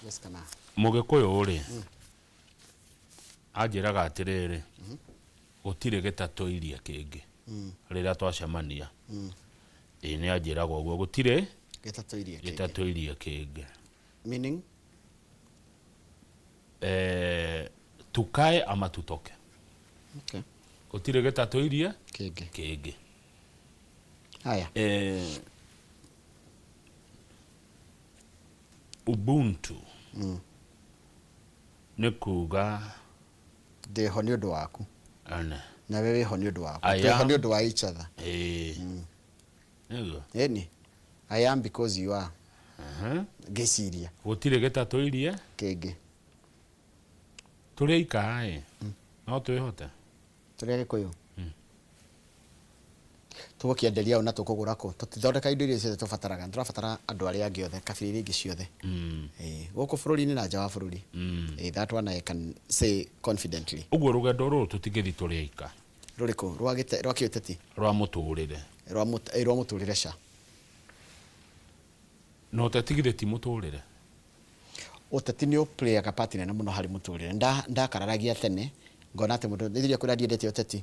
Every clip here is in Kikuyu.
Yes kana? Mũgĩkũyũ rĩ, anjĩraga atĩrĩrĩ, gũtirĩ gĩtatũirie kĩngĩ rĩrĩa twacemania. Ĩĩ nĩ anjĩraga ũguo, gũtirĩ Gĩtatũirie kĩngĩ. Gĩtatũirie kĩngĩ. Meaning? Eh, tukae ama tutoke. Gũtirĩ gĩtatũirie Kĩngĩ. Kĩngĩ. Haya. Eh, Ubuntu nĩ kuga Ndĩho nĩ ũndũ waku. Ane. Nawe wĩho nĩ ũndũ wakwa. I Twĩho am. Nĩ ũndũ wa each other. Ĩĩ. Nĩguo. Ĩni. I am because you are. Ngĩciria. Gũtirĩ gĩtatũirie Kĩngĩ. Tũrĩ aika ĩ, no twĩhote. Tũrĩ Agĩkũyũ. Tũgũkĩenderia ũ na tũkũgũra kũ? Tũtithondekaga indo iria ciothe tũbataraga. Nĩ tũrabatara andũ arĩa angĩ othe, kabira iria ingĩ ciothe. Ĩĩ, gũkũ bũrũri-inĩ na nja wa bũrũri. Ĩĩ, that one I can say confidently. Ũguo rũgendo rũrũ tũtingĩthiĩ tũrĩ aika. Rũrĩkũ? Rwa gĩte, rwa kĩũteti? Rwa mũtũrĩre. Rwa mũt, ĩĩ, rwa mũtũrĩre ca. Na ũteti githĩ ti mũtũrĩre? Ũteti nĩ ũ play aga part nene mũno harĩ mũtũrĩre. Nda, ndakararagia tene, ngona atĩ mũndũ, nĩ kwĩra ndiendete ũteti.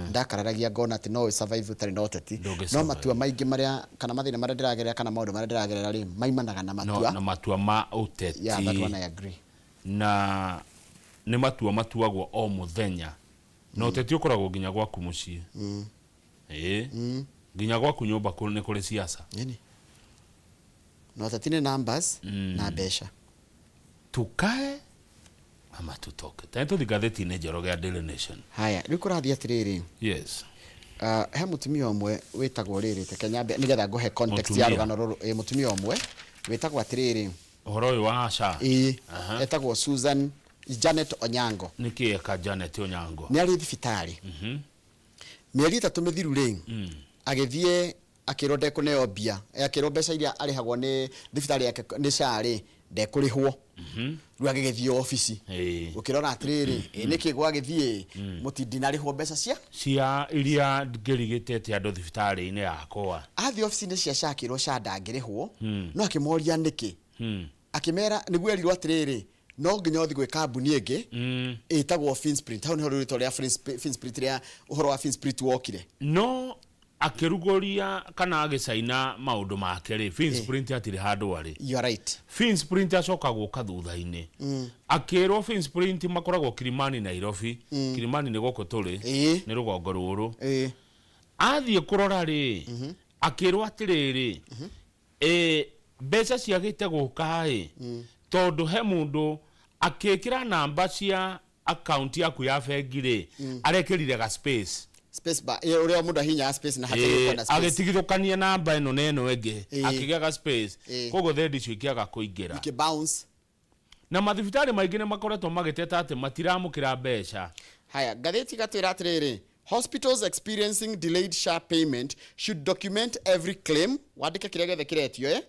Ndakararagia ngona atĩ no ũ survive ũtarĩ na ũteti. Ndũngĩ No matua survive. maingĩ marĩa, kana mathĩna marĩa ndĩragerera kana maũndũ marĩa ndĩragerera rĩ, maimanaga na No, matua. na matua ma ũteti. Yeah, that one I agree. Na nĩ matua matuagwo o mũthenya. Na ũteti ũkoragwo nginya gwaku mũciĩ. Ĩĩ. Nginya gwaku nyũmba nĩ kũrĩ siasa. Nini. Na ũteti nĩ numbers na mbeca. Tukae ama tutoke. Tani tũthi ngathĩti-inĩ Njoroge ya Daily Nation. Haya, rĩu kũrathiĩ atĩrĩrĩ. Yes. He mũtumia ũmwe wĩtagwo rĩrĩ, reke nyambe nĩgetha ngũhe context ya Mũtumia. rũgano rũrũ. Ĩ, mũtumia ũmwe wĩtagwo atĩrĩrĩ. Ũhoro ũyũ wa SHA. Ĩĩ, Aha. etagwo Susan Janet Onyango. Nĩkĩ eka Janet Onyango? Nĩ arĩ thibitarĩ. Mĩeri 3 mĩthiru rĩ, agĩthiĩ akĩrwo ndekũneo mbia, akĩrwo mbeca iria arĩhagwo nĩ thibitarĩ yake nĩ SHA rĩ, ndekũrĩhwo. Rĩu agĩgĩthiĩ obici. Gũkĩrora atĩrĩrĩ, ĩ nĩkĩ gwagĩthiĩ mũti ndinarĩhwo mbeca cia Cia iria ngĩrigĩtĩte andũ thibitarĩ-inĩ yakwa. Athiĩ obici-inĩ cia SHA akĩrwo SHA ndangĩrĩhwo, no akĩmoria nĩkĩ. Akĩmera nĩguo erirwo atĩrĩrĩ, no nginya ũthiĩ gwĩ kambuni ĩngĩ ĩtagwo Finsprint. Hau nĩho rĩu rĩtwa rĩa Finsprint rĩa ũhoro wa Finsprint wokire. No akĩrugũria kana agĩcaina maũndũ make rĩ, Finsprint hatirĩ handũ arĩ. You are right. Finsprint acoka gũka thutha-inĩ. Akĩrwo Finsprint makoragwo Kilimani Nairobi. Kilimani nĩ gũkũ tũrĩ, nĩ rũgongo rũrũ. Athiĩ kũrora rĩ, akĩrwo atĩrĩrĩ, Ĩ mbeca ciagĩte gũka ĩ, tondũ he mũndũ akĩkĩra namba cia account yaku ya bengi rĩ, arekĩrire ga space. Space bar, ĩ, ũrĩa mũndũ ahihinyaga space na hatirĩ Ĩ, kona space. Agĩtigithũkania namba ĩno na ĩno ĩngĩ, akĩgĩa ga space, koguo thendi icio ikĩaga kũingĩra. Ikĩ bounce. Na mathibitarĩ maingĩ nĩ makoretwo magĩteta atĩ matiramũkĩra mbeca. Haya, ngathĩti ĩgatwĩra atĩrĩrĩ, Hospitals experiencing delayed SHA payment should document every claim, wandĩke kĩrĩa gĩothe kĩretio, eh?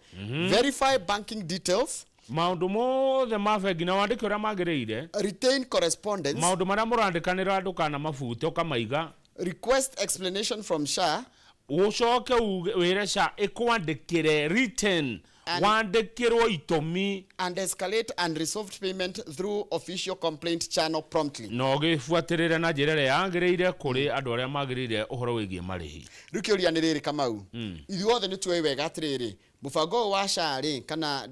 Verify banking details. Maũndũ mothe ma bengi na wandĩke ũrĩa magĩrĩire. Retain correspondence. Maũndũ marĩa mũrandĩkanĩra ndũkanamabute ũkamaiga. Request explanation from SHA. Ũcoke uge wĩre SHA ĩkwandĩkĩre written wandĩkĩrwo itũmi. And escalate unresolved payment through official complaint channel promptly. Na ũgĩbuatĩrĩre na njĩra ĩrĩa yagĩrĩire kũrĩ andũ arĩa magĩrĩire ũhoro wĩgiĩ marĩhi. Rĩu kĩũria nĩ rĩrĩ Kamau, ithuothe nĩ tuoĩ wega atĩrĩrĩ, Mũbango ũyũ wa SHA rĩ, kana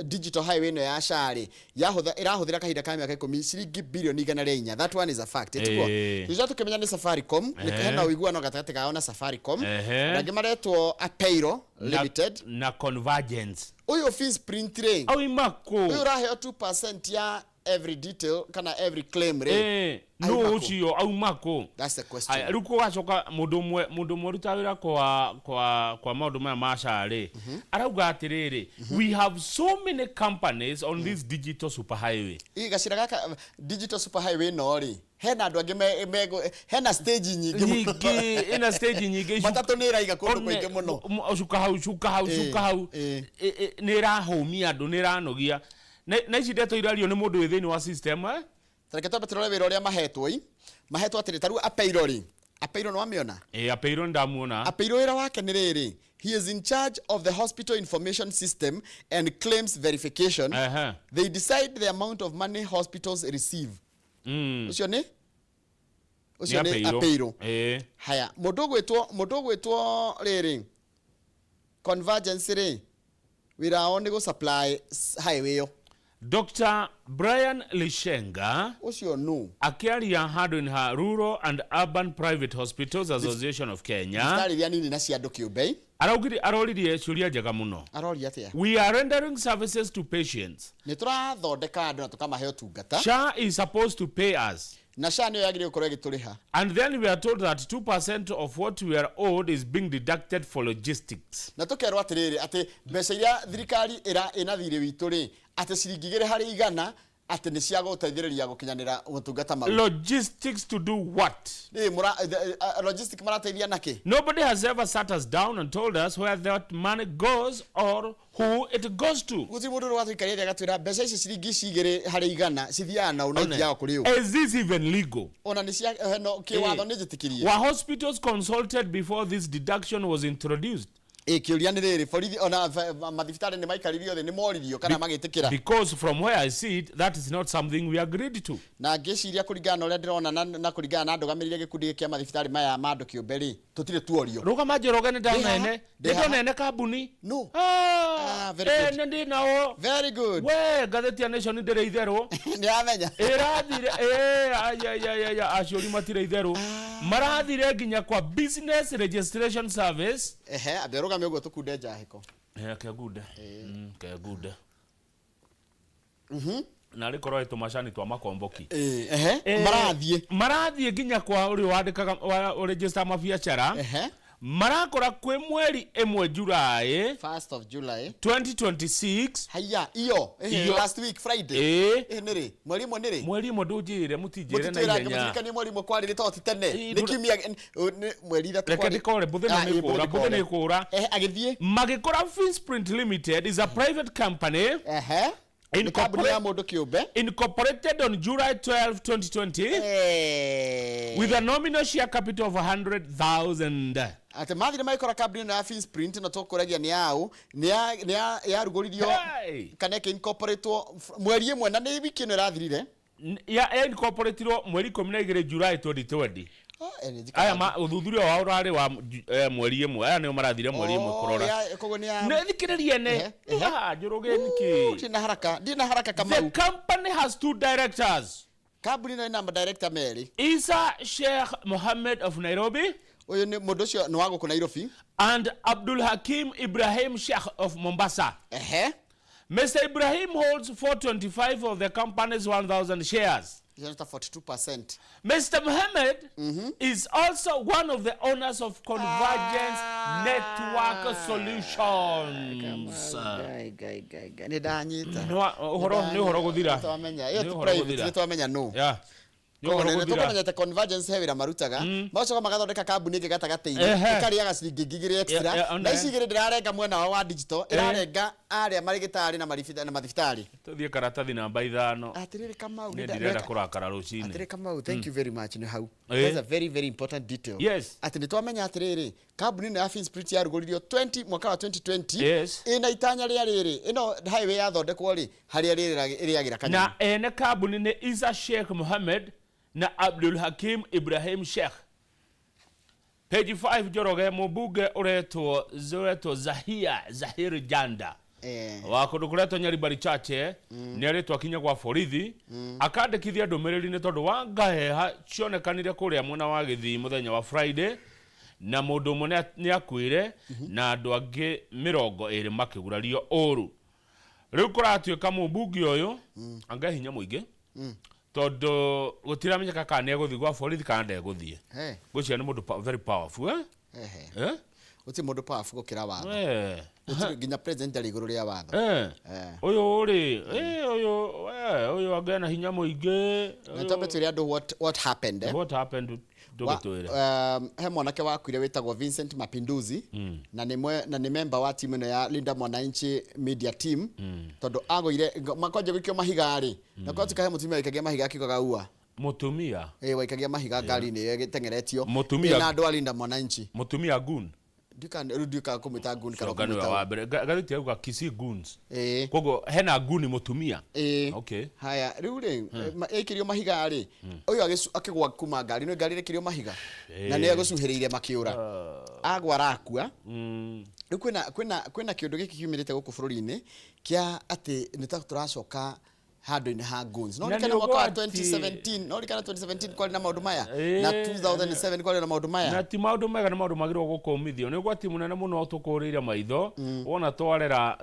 digital highway ĩno ya SHA rĩ, yahũtha, ĩrahũthĩra kahinda ka mĩaka 10 ciringi birioni 104. That one is a fact. Ĩtiguo? Ĩĩ. Tũcoka tũkĩmenya nĩ Safaricom, nĩ hena ũiguano gatagatĩ kao na Safaricom. Andũ angĩ maretwo Apeiro Limited. Na Convergence. Ũyũ Finsprint rĩ, Auma kũ? ũyũ ũraheo 2% ya every detail kana every claim rĩ, Ĩĩ, nũ auma kũ? Ũcio auma kũ? That's the question. Haya, rĩu kũgacoka mũndũ ũmwe ũrutaga wĩra kwa maũndũ maya ma SHA rĩ, arauga atĩrĩrĩ, we have so many companies on this digital superhighway. Ĩ, gacĩra gaka digital super highway ĩno rĩ, hena andũ angĩ hena stage nyingĩ mũno. Nyingĩ, ĩna stage nyingĩ. Matatũ nĩ ĩraiga kũndũ kũingĩ mũno. Cuka hau, cuka hau, cuka hau. Nĩ ĩrahũmia andũ, nĩ ĩranogia. Na ici ndeto irario nĩ mũndũ wĩ thĩinĩ wa system, eh? Ta reke twambe tũrore wĩra ũrĩa mahetwo i. Mahetwo atĩrĩ, ta rĩu Apeiro rĩ, Apeiro nĩ wamĩona? Ĩ, Apeiro nĩ ndamuona. Apeiro wĩra wake nĩ rĩrĩ, he is in charge of the hospital information system and claims verification. They decide the amount of money hospitals receive. Ũcio nĩ ũcio nĩ Apeiro. Ĩ. Haya, mũndũ ũgwĩtwo rĩrĩ Convergence rĩ, wĩra wao nĩ gũ supply highway ĩyo. Dr. Brian Lishenga Ũcio nũ? Akĩaria handũ-inĩ ha Rural and Urban Private Hospitals Association of Kenya. Thibitarĩ iria nini na cia andũ kĩũmbe. Araugire, aroririe ciũria njega mũno. Aroria atĩa? We are rendering services to patients. Nĩ tũrathondeka andũ na tũkamahe ũtungata. SHA is supposed to pay us. Na SHA nĩyo yagĩrĩire gũkorwo ĩgĩtũrĩha. And then we are told that 2% of what we are owed is being deducted for logistics. Na tũkerwo atĩrĩrĩ, atĩ mbeca iria thirikari ĩra ĩna thirĩ witũ rĩ, atĩ ciringi 2% atĩ nĩ cia gũteithĩrĩria gũkinyanĩra motungata mau. Logistics to do what? Ĩ, mũra, logistic marateithia nakĩ? Nobody has ever sat us down and told us where that money goes or who it goes to. Gũtirĩ mũndũ ũrĩ watũikaria thĩ agatwĩra mbeca ici ciringi ici 2% cithiaga na ũ na ithiaga kũrĩ ũ. Is this even legal? Ona nĩ cia no kĩwatho nĩ njĩtĩkĩrie. Were hospitals consulted before this deduction was introduced? Ĩ, kĩũria nĩ rĩrĩ, borithi ona mathibitarĩ nĩ maikaririo thĩ, nĩ moririo kana magĩtĩkĩra? Because from where I see it, that is not something we agreed to. Na ngĩciria kũringana na ũrĩa ndĩrona na kũringana na ndũgamĩrĩire gĩkundi gĩkĩ kĩa mathibitarĩ maya ma andũ kĩũmbe rĩ, tũtirĩ tuorio. Rũgama Njoroge, nĩ Ndĩ haha, ndona ene. Ndĩ Nĩ haha. ndona ene kambuni. No. Ah, Ah, very eh, good. nĩ ndĩ nao. Very good. We ngathĩti ya Nation ndĩrĩ itherũ. Nĩ amenya. Ĩrathire eh, ai, ai, ai, ai, aciũri matirĩ itherũ, marathire nginya kwa Business Registration Service. Ehe, ambe ũrũgame ũguo tũkunde njahĩko. Eh, kengunde. Kengunde na rä korwo tå twa makomboki. Ĩ, ehe. Eh, marathiĩ. Marathiĩ nginya kwa ũrĩa wandĩkaga register mabiacara. Marakora kwĩ mweri 1 July 1st of July 2026. Haya, iyo. Iyo. Last week Friday. Ĩ. Nĩ rĩ mweri 1 nĩ rĩ? Mweri 1 ndũnjĩre, mũtinjĩre na Mũtitwĩra ihenya. mũtirikanie mweri 1 kwarĩ rĩ, tondũ ti tene. Ĩ, Nĩ kiumia, nĩ mweri 3 Reke kwarĩ. ndĩkore mbũthĩ. Ah, Nĩ ĩ, kũra mbũthĩ mbũthĩ nĩ ndĩkore. kũra. Ehe, agĩthiĩ. Magĩkora Finsprint Limited is a private company Ehe, nĩ kambuni ya mũndũ kĩũmbe. Incorporated on July 12, 2020 with a nominal share capital of 100,000. Atĩ mathire magĩkora kambuni ĩno ya Finsprint ĩno tũkũragia nĩ yaũ, nĩ yarugũririo Hey! kana ĩkĩ incorporatwo mweri 1 na nĩ wiki ĩno ĩrathirire. Ya incorporatirwo mweri 12 July 2020. Ah, eh, nĩ njikaraga- Aya ma ũthuthuria wao ũrarĩ wa mweri 1. Aya nĩo marathire mweri 1 Oh, kũrora. Koguo nĩ ya Nĩ thikĩrĩrie ne. Ehe, ehe. Ah, Njoroge nĩkĩ? Ndirĩ na haraka, ndirĩ na haraka. The Kamau. Company has two directors. Kambuni ĩno ĩna madirector merĩ. Isa Sheikh Mohammed of Nairobi Ũyũ nĩ mũndũ ũcio nĩ wa gũkũ Nairobi. And Abdul Hakim Ibrahim Sheikh of Mombasa. Mr. Ibrahim holds 425 of the company's 1,000 shares. Icio nĩ ta 42%. Mr. Mohammed is also one of the owners of Convergence Network Solutions. Ngai, ngai, ngai, ngai. Nĩ ndanyita. Ũhoro nĩ ũhoro gũthira. Nĩ twamenya ĩyo Nĩ ti ũhoro private, gũthira. nĩ twamenya no. Yeah. Nĩ ũhoro gũthira. Tũkũmenya atĩ Convergence he wĩra marutaga, magacoka magathondeka kambuni ĩngĩ gatagatĩ-inĩ ĩkarĩaga ciringi 2,000 extra. Yeah, Na ici igĩrĩ ndĩrarenga mwena wao wa digital, ĩrarenga arĩa marĩ gĩtarĩ na na mathibitarĩ. Tũthiĩ karatathi namba 5. Atĩrĩrĩ Kamau, Nĩ ndirenda kũrakara rũcinĩ. Atĩrĩ Kamau, thank you very much nĩ hau. That's a very very important detail. Atĩ nĩ twamenya atĩrĩrĩ, kambuni ĩno ya Finsprint yarugũririo 20 mwaka wa 2020 ĩna itanya rĩa rĩrĩ, ĩno highway yathondekwo rĩ, harĩa rĩrĩ ĩrĩagĩra kanyamũ. Na ene kambuni nĩ Isa Sheikh Mohammed na Abdul Hakim Ibrahim Sheikh. Page 5, Njoroge, mũmbunge ũretwo Zahia Zahir Janda wa kũndũ kũretwo Nyaribari Chache nĩ arĩtwo akinya gwa borithi akandĩkithia ndũmĩrĩri nĩ tondũ wa ngaheha cionekanire kũrĩa mwena wa Gĩthii mũthenya wa Friday, na mũndũ ũmwe nĩ akuire na andũ angĩ 20 makĩgurario ũru. Rĩu kũratuĩka mũmbunge ũyũ anga hinya mũingĩ tondũ gũtiramenyeka kana nĩ egũthiĩ gwa borithi kana ndegũthiĩ. Ngwĩciria nĩ mũndũ very powerful, eh? Ehe. Eh? Gũtirĩ mũndũ powerful gũkĩra watho. Gũtirĩ, nginya president arĩ igũrũ rĩa watho. Ũyũ rĩ, ũyũ, ũyũ angĩ na hinya mũingĩ. Na twambe twĩre andũ what happened, eh? What happened, ndũgĩtwĩre. He mwanake wakuire wĩtagwo Vincent Mapinduzi na nĩ member wa timu ĩno ya Linda Mwananchi Media Team, tondũ agũire makwanja gũikio mahiga rĩ, na kwatuĩka he mũtumia waikagia mahiga akiugaga ua. Mũtumia. Ĩ, waikagia mahiga ngari-inĩ ĩyo ĩgĩteng'eretio. Mũtumia. Ĩna andũ a Linda Mwananchi. Mũtumia goon. Ndiũĩ rĩu ndiũĩ kana kũmwĩta goon kana Coga nĩwe kũmwĩta wa mbere. Ngathĩti yauga Kisii goons. Ĩĩ. Koguo hena guni mũtumia. Ĩĩ. Okay. Haya, rĩu rĩ, ĩkĩrio mahiga rĩ, ũyũ akĩgwa kuma ngari, nĩ ngari ĩrekĩrio mahiga. Na nĩ agũcuhĩrĩire makĩũra. Agwa arakua. Rĩu kwĩna kĩũndũ gĩkĩ kiumĩrĩte gũkũ bũrũri-inĩ kĩa atĩ nĩ ta tũracoka handũ-inĩ ha goons. No Na ririkana nĩ mwaka wa ũgwati. 2017, no ririkana 2017 kwarĩ na maũndũ maya, na 2007 kwarĩ na maũndũ maya. Na ti maũndũ mega, nĩ maũndũ magĩrĩirwo gũkũmithio. Nĩ ũgwati mũnene mũno tũkũrĩire maitho. Wona twarera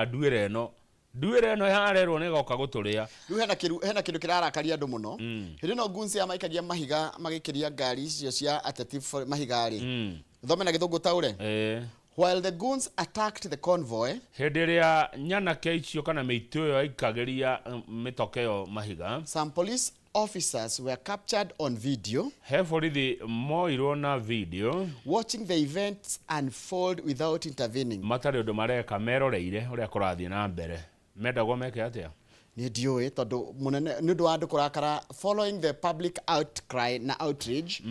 nduĩra ĩno, nduĩra ĩno yarerwo nĩ ĩgoka gũtũrĩa. Rĩu hena kĩndũ kĩrarakaria andũ mũno. Hĩndĩ ĩno goons ya maikagia mahiga magĩkĩria ngari icio cia ateti mahiga rĩ. Thome na gĩthũngũ taũre. While the goons attacked the convoy, Hĩndĩ ĩrĩa nyanake icio kana mĩitũ ĩyo yaikagĩria mĩtoka ĩyo mahiga, some police officers were captured on video he borithi moirwo na video watching the events unfold without intervening. Matarĩ ũndũ mareka, meroreire ũrĩa kũrathiĩ na mbere. Mendagwo meke atĩa? Niĩ ndiũĩ, tondũ mũnene nĩ ũndũ wa andũ kũrakara following the public outcry na outrage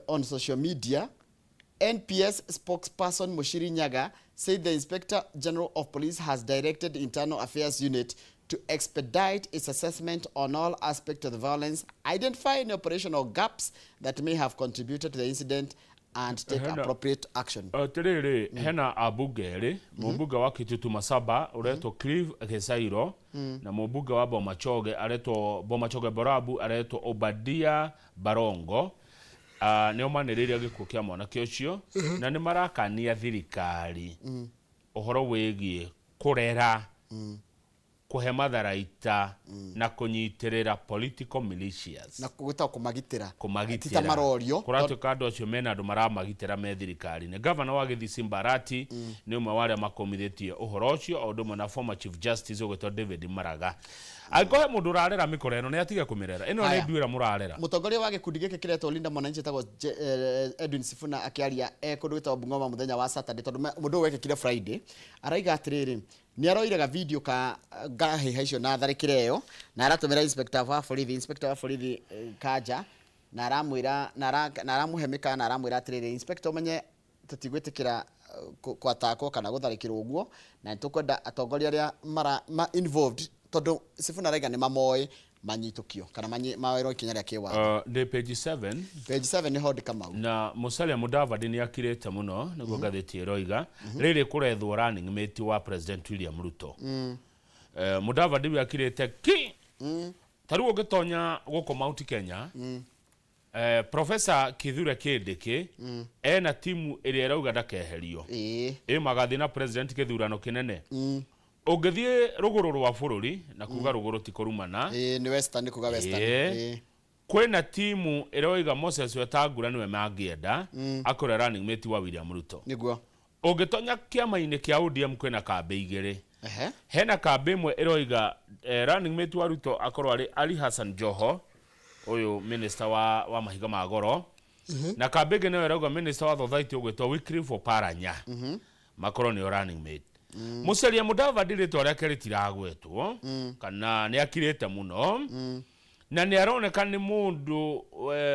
on social media. NPS spokesperson Muchiri Nyaga said the Inspector General of Police has directed the Internal Affairs Unit to expedite its assessment on all aspects of the violence, identify any operational gaps that may have contributed to the incident, and take appropriate action. Atĩrĩrĩ, hena ambunge erĩ, mũmbunge wa Kitutu Masaba ũretwo Clive Gĩcairo na mũmbunge wa Bomachoge aretwo Bomachoge Borabu aretwo Obadia Barongo. Nĩo manĩrĩire gĩkuũ kĩa mwanake ũcio na nĩ marakania thirikari ũhoro wĩgiĩ kũrera, kũhe matharaita na kũnyitĩrĩra political militias. Na gwĩtagwo kũmagitĩra. Kũmagitĩra. Ti ta marorio. Kũratuĩka andũ acio mena andũ maramagitĩra me thirikari-inĩ. Gavana wa Gĩthii Simba Arati nĩ ũmwe wa arĩa makũmithĩtie ũhoro ũcio, o ũndũ ũmwe na former chief justice ũgwĩtwo David Maraga. Angĩkorwo he mũndũ ũrarera mĩkora ĩno, nĩ atige kũmĩrera. Ĩno nĩ nduĩra mũrarera. Mũtongoria wa gĩkundi gĩkĩ kĩretwo Linda Mwananchi etagwo Edwin Sifuna akĩaria e kũndũ gwĩtagwo Bungoma mũthenya wa Saturday, tondũ mũndũ ũyũ wekĩkire Friday, araiga atĩrĩrĩ, nĩ aroire ga video ka ngahĩha icio na tharĩkĩra ĩyo, na aratũmĩra inspector wa borithi, inspector wa borithi Kanja, na aramwĩra na aramũhe mĩkana na aramwĩra atĩrĩrĩ, inspector, ũmenye tũtigwĩtĩkĩra kwatakwo kana gũtharĩkĩrwo ũguo, na nĩtũkwenda atongoria arĩa mara ma involved, tondũ Sifuna araiga nĩ mamoĩ, manyitũkio kana maoerwo ikinya rĩa kĩwatho. Ndĩ page 7. Page 7 nĩho ndĩ, Kamau. Na Musalia Mudavadi nĩ akirĩte mũno, nĩguo ngathĩti ĩroiga. Rĩrĩ kũrethwo running mate wa President William Ruto. Mudavadi we akirĩte ki. Ta rĩu ũngĩtonya gũkũ Mount Kenya, Professor Kithure Kindiki ena timu ĩrĩa ĩrauga ndakeherio, ĩ magathiĩ na president gĩthurano kĩnene. Ũngĩthiĩ rũgũrũ rwa bũrũri, na kuga rũgũrũ ti kũrumana, Ĩĩ, nĩ western, nĩ kuga western. Kwĩna timu ĩroiga Moses Wetangula nĩwe mangĩenda akore running mate wa William Ruto. Ũngĩtonya kĩama-inĩ kĩa ODM, kwĩna kambĩ igĩrĩ. Hena kambĩ ĩmwe ĩroiga running mate wa Ruto akorwo arĩ Ali Hassan Joho, ũyũ minister wa mahiga ma goro, na kambĩ ĩngĩ nayo ĩrauga minister wa Thothaitĩ ũgwĩtwo Wycliffe Oparanya makorwo nĩo running mate. Musalia Mudavadi rĩtwa rĩake rĩtiragwetwo kana nĩ akirĩte mũno, na nĩ aroneka nĩ mũndũ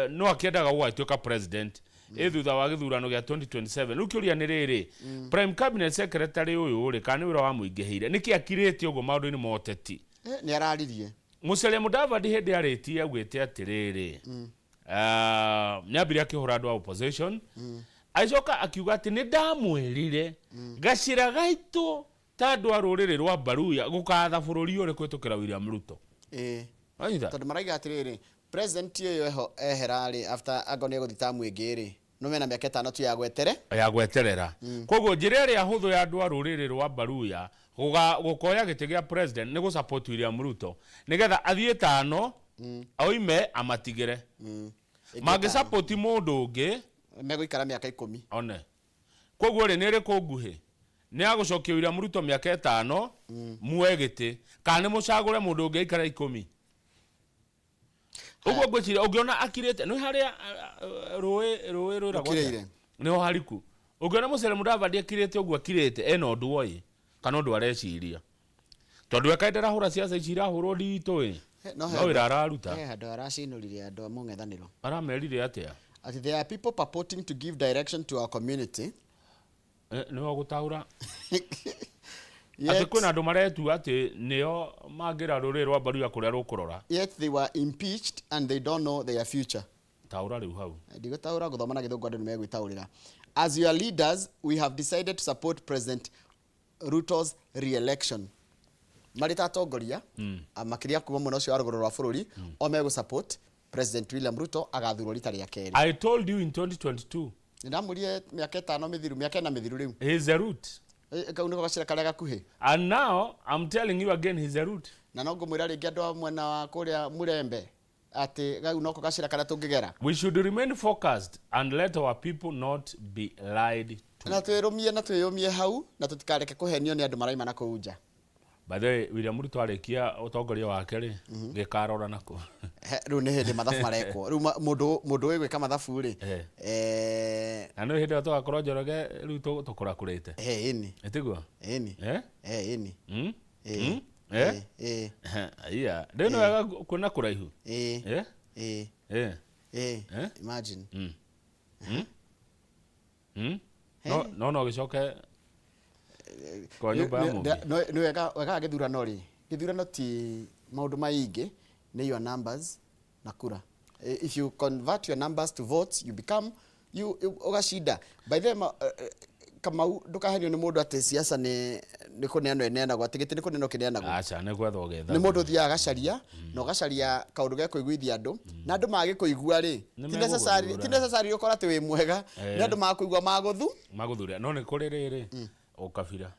no akĩendaga gũgatuĩka president ĩ thutha wa gĩthurano gĩa 2027. Rĩu kĩũria nĩ rĩrĩ, prime cabinet secretary ũyũ rĩ, kana nĩ wĩra wamũingĩhĩire, nĩkĩ akirĩte ũguo maũndũ-inĩ ma ũteti? Nĩ araririe. Musalia Mudavadi hĩndĩ arĩtie augĩte atĩrĩrĩ, nĩ ambire akĩhũra andũ a opposition, agĩcoka akiuga atĩ nĩ ndamwĩrire gacĩra gaitũ ta andũ a rũrĩrĩ rwa Baruya gũkatha bũrũri ũrĩ kũhĩtũkĩra William Ruto. Wanyita? Tondũ maraiga atĩrĩrĩ, president ũyũ eho ehera rĩ, after angorwo nĩ egũthiĩ tamu ĩngĩ rĩ, no mena mĩaka 5 tu ya gwetere. Ya gweterera. Koguo njĩra ĩrĩa hũthũ ya andũ a rũrĩrĩ rwa Baruya gũkoya gĩtĩ gĩa president nĩ gũ-support William Ruto nĩgetha athiĩ 5 oime amatigĩre. Mangĩ-support mũndũ ũngĩ, megũikara mĩaka 10. One koguo rĩ, nĩ ĩrĩkũ nguhĩ? Nĩ ya gũcokia William Ruto mĩaka 5 muoe gĩtĩ, kana nĩ mũcagũre mũndũ ũngĩ aikare 10 ũguo? Ngwĩciria ũngĩona akirĩte nĩ harĩa rũĩ rwĩragwo atĩa? Rũkirĩire. Nĩho hariku. Ũngĩona Musalia Mudavadi akirĩte ũguo akirĩte, ena ũndũ oĩ kana ũndũ areciria, tondũ we kaĩ ndarahũra ciaca ici irahũrwo nditũ ĩ. No No wĩra araruta. He handũ aracinũrire andũ a mũng'ethanĩro. Aramerire atĩa? Atĩ there are people purporting to give direction to our community. Nĩwe ũgũtaũra. Yet, Atĩ kwĩna andũ maretua atĩ nĩo mangĩra rũrĩrĩ rwa Mbaruya kũrĩa rũkũrora. Yet they were impeached and they don't know their future. Taũra rĩu hau. Ndigũtaũra, gũthoma na Gĩthũngũ andũ nĩmegwĩtaũrĩra. As your leaders, we have decided to support President Ruto's re-election. Marĩ ta atongoria, makĩria kuma mwena ũcio wa rũgũrũ rwa bũrũri, o megũ support President William Ruto agathurwo rita rĩa kerĩ. I told you in 2022. Nĩndamwĩrire mĩaka 5 mĩthiru, mĩaka 4 mĩthiru rĩu. He's a root. Kau nĩko gacĩra karĩa gakuhĩ. And now I'm telling you again, he's a root. Na no ngũmwĩra rĩngĩ andũ a mwena wa kũrĩa Mũrembe atĩ gau noko gacĩra karĩa tũngĩgera. We should remain focused and let our people not be lied to. Na twĩrũmie na twĩyũmie hau na tũtikareke kũhenio nĩ andũ maraima na kũu nja. By the way, William Ruto arĩkia ũtongoria wake rĩ, gĩkarora nako. Rĩu nĩ hĩndĩ mathabu marekwo. Rĩu mũndũ ũĩ gwĩka mathabu rĩ, Na nĩ hĩndĩ ĩyo tũgakorwo Njoroge rĩu tũkũrakũrĩte. Ĩni. Ĩtiguo? Ĩni. Ĩni. Iya. Rĩu nĩ wega kuona kũraihu. Imagine. No, no gĩcoke kwa nyũmba ya mũmbi. No, nĩ wega, wega gĩthurano rĩ. Gĩthurano ti maũndũ maingĩ, nĩ your numbers na kura. If you convert your numbers to votes, you become, you, you, ũgacinda. By the way, Kamau, ndũkahenio nĩ mũndũ atĩ siasa nĩ kũneanwo ĩneanagwo, atĩ gĩtĩ nĩ kũneanwo kĩneanagwo. Aca, nĩ gwethwo gĩethagwo. Nĩ mũndũ ũthiaga agacaria, na ũgacaria kaũndũ ge kũiguithia andũ, na andũ magĩkũigua rĩ, Nĩ megũgũthura. ti necessary ũkorwo atĩ wĩ mwega, nĩ andũ magũkũigua magũthu. Magũthure. No nĩ kũrĩ rĩrĩ, ũkabira.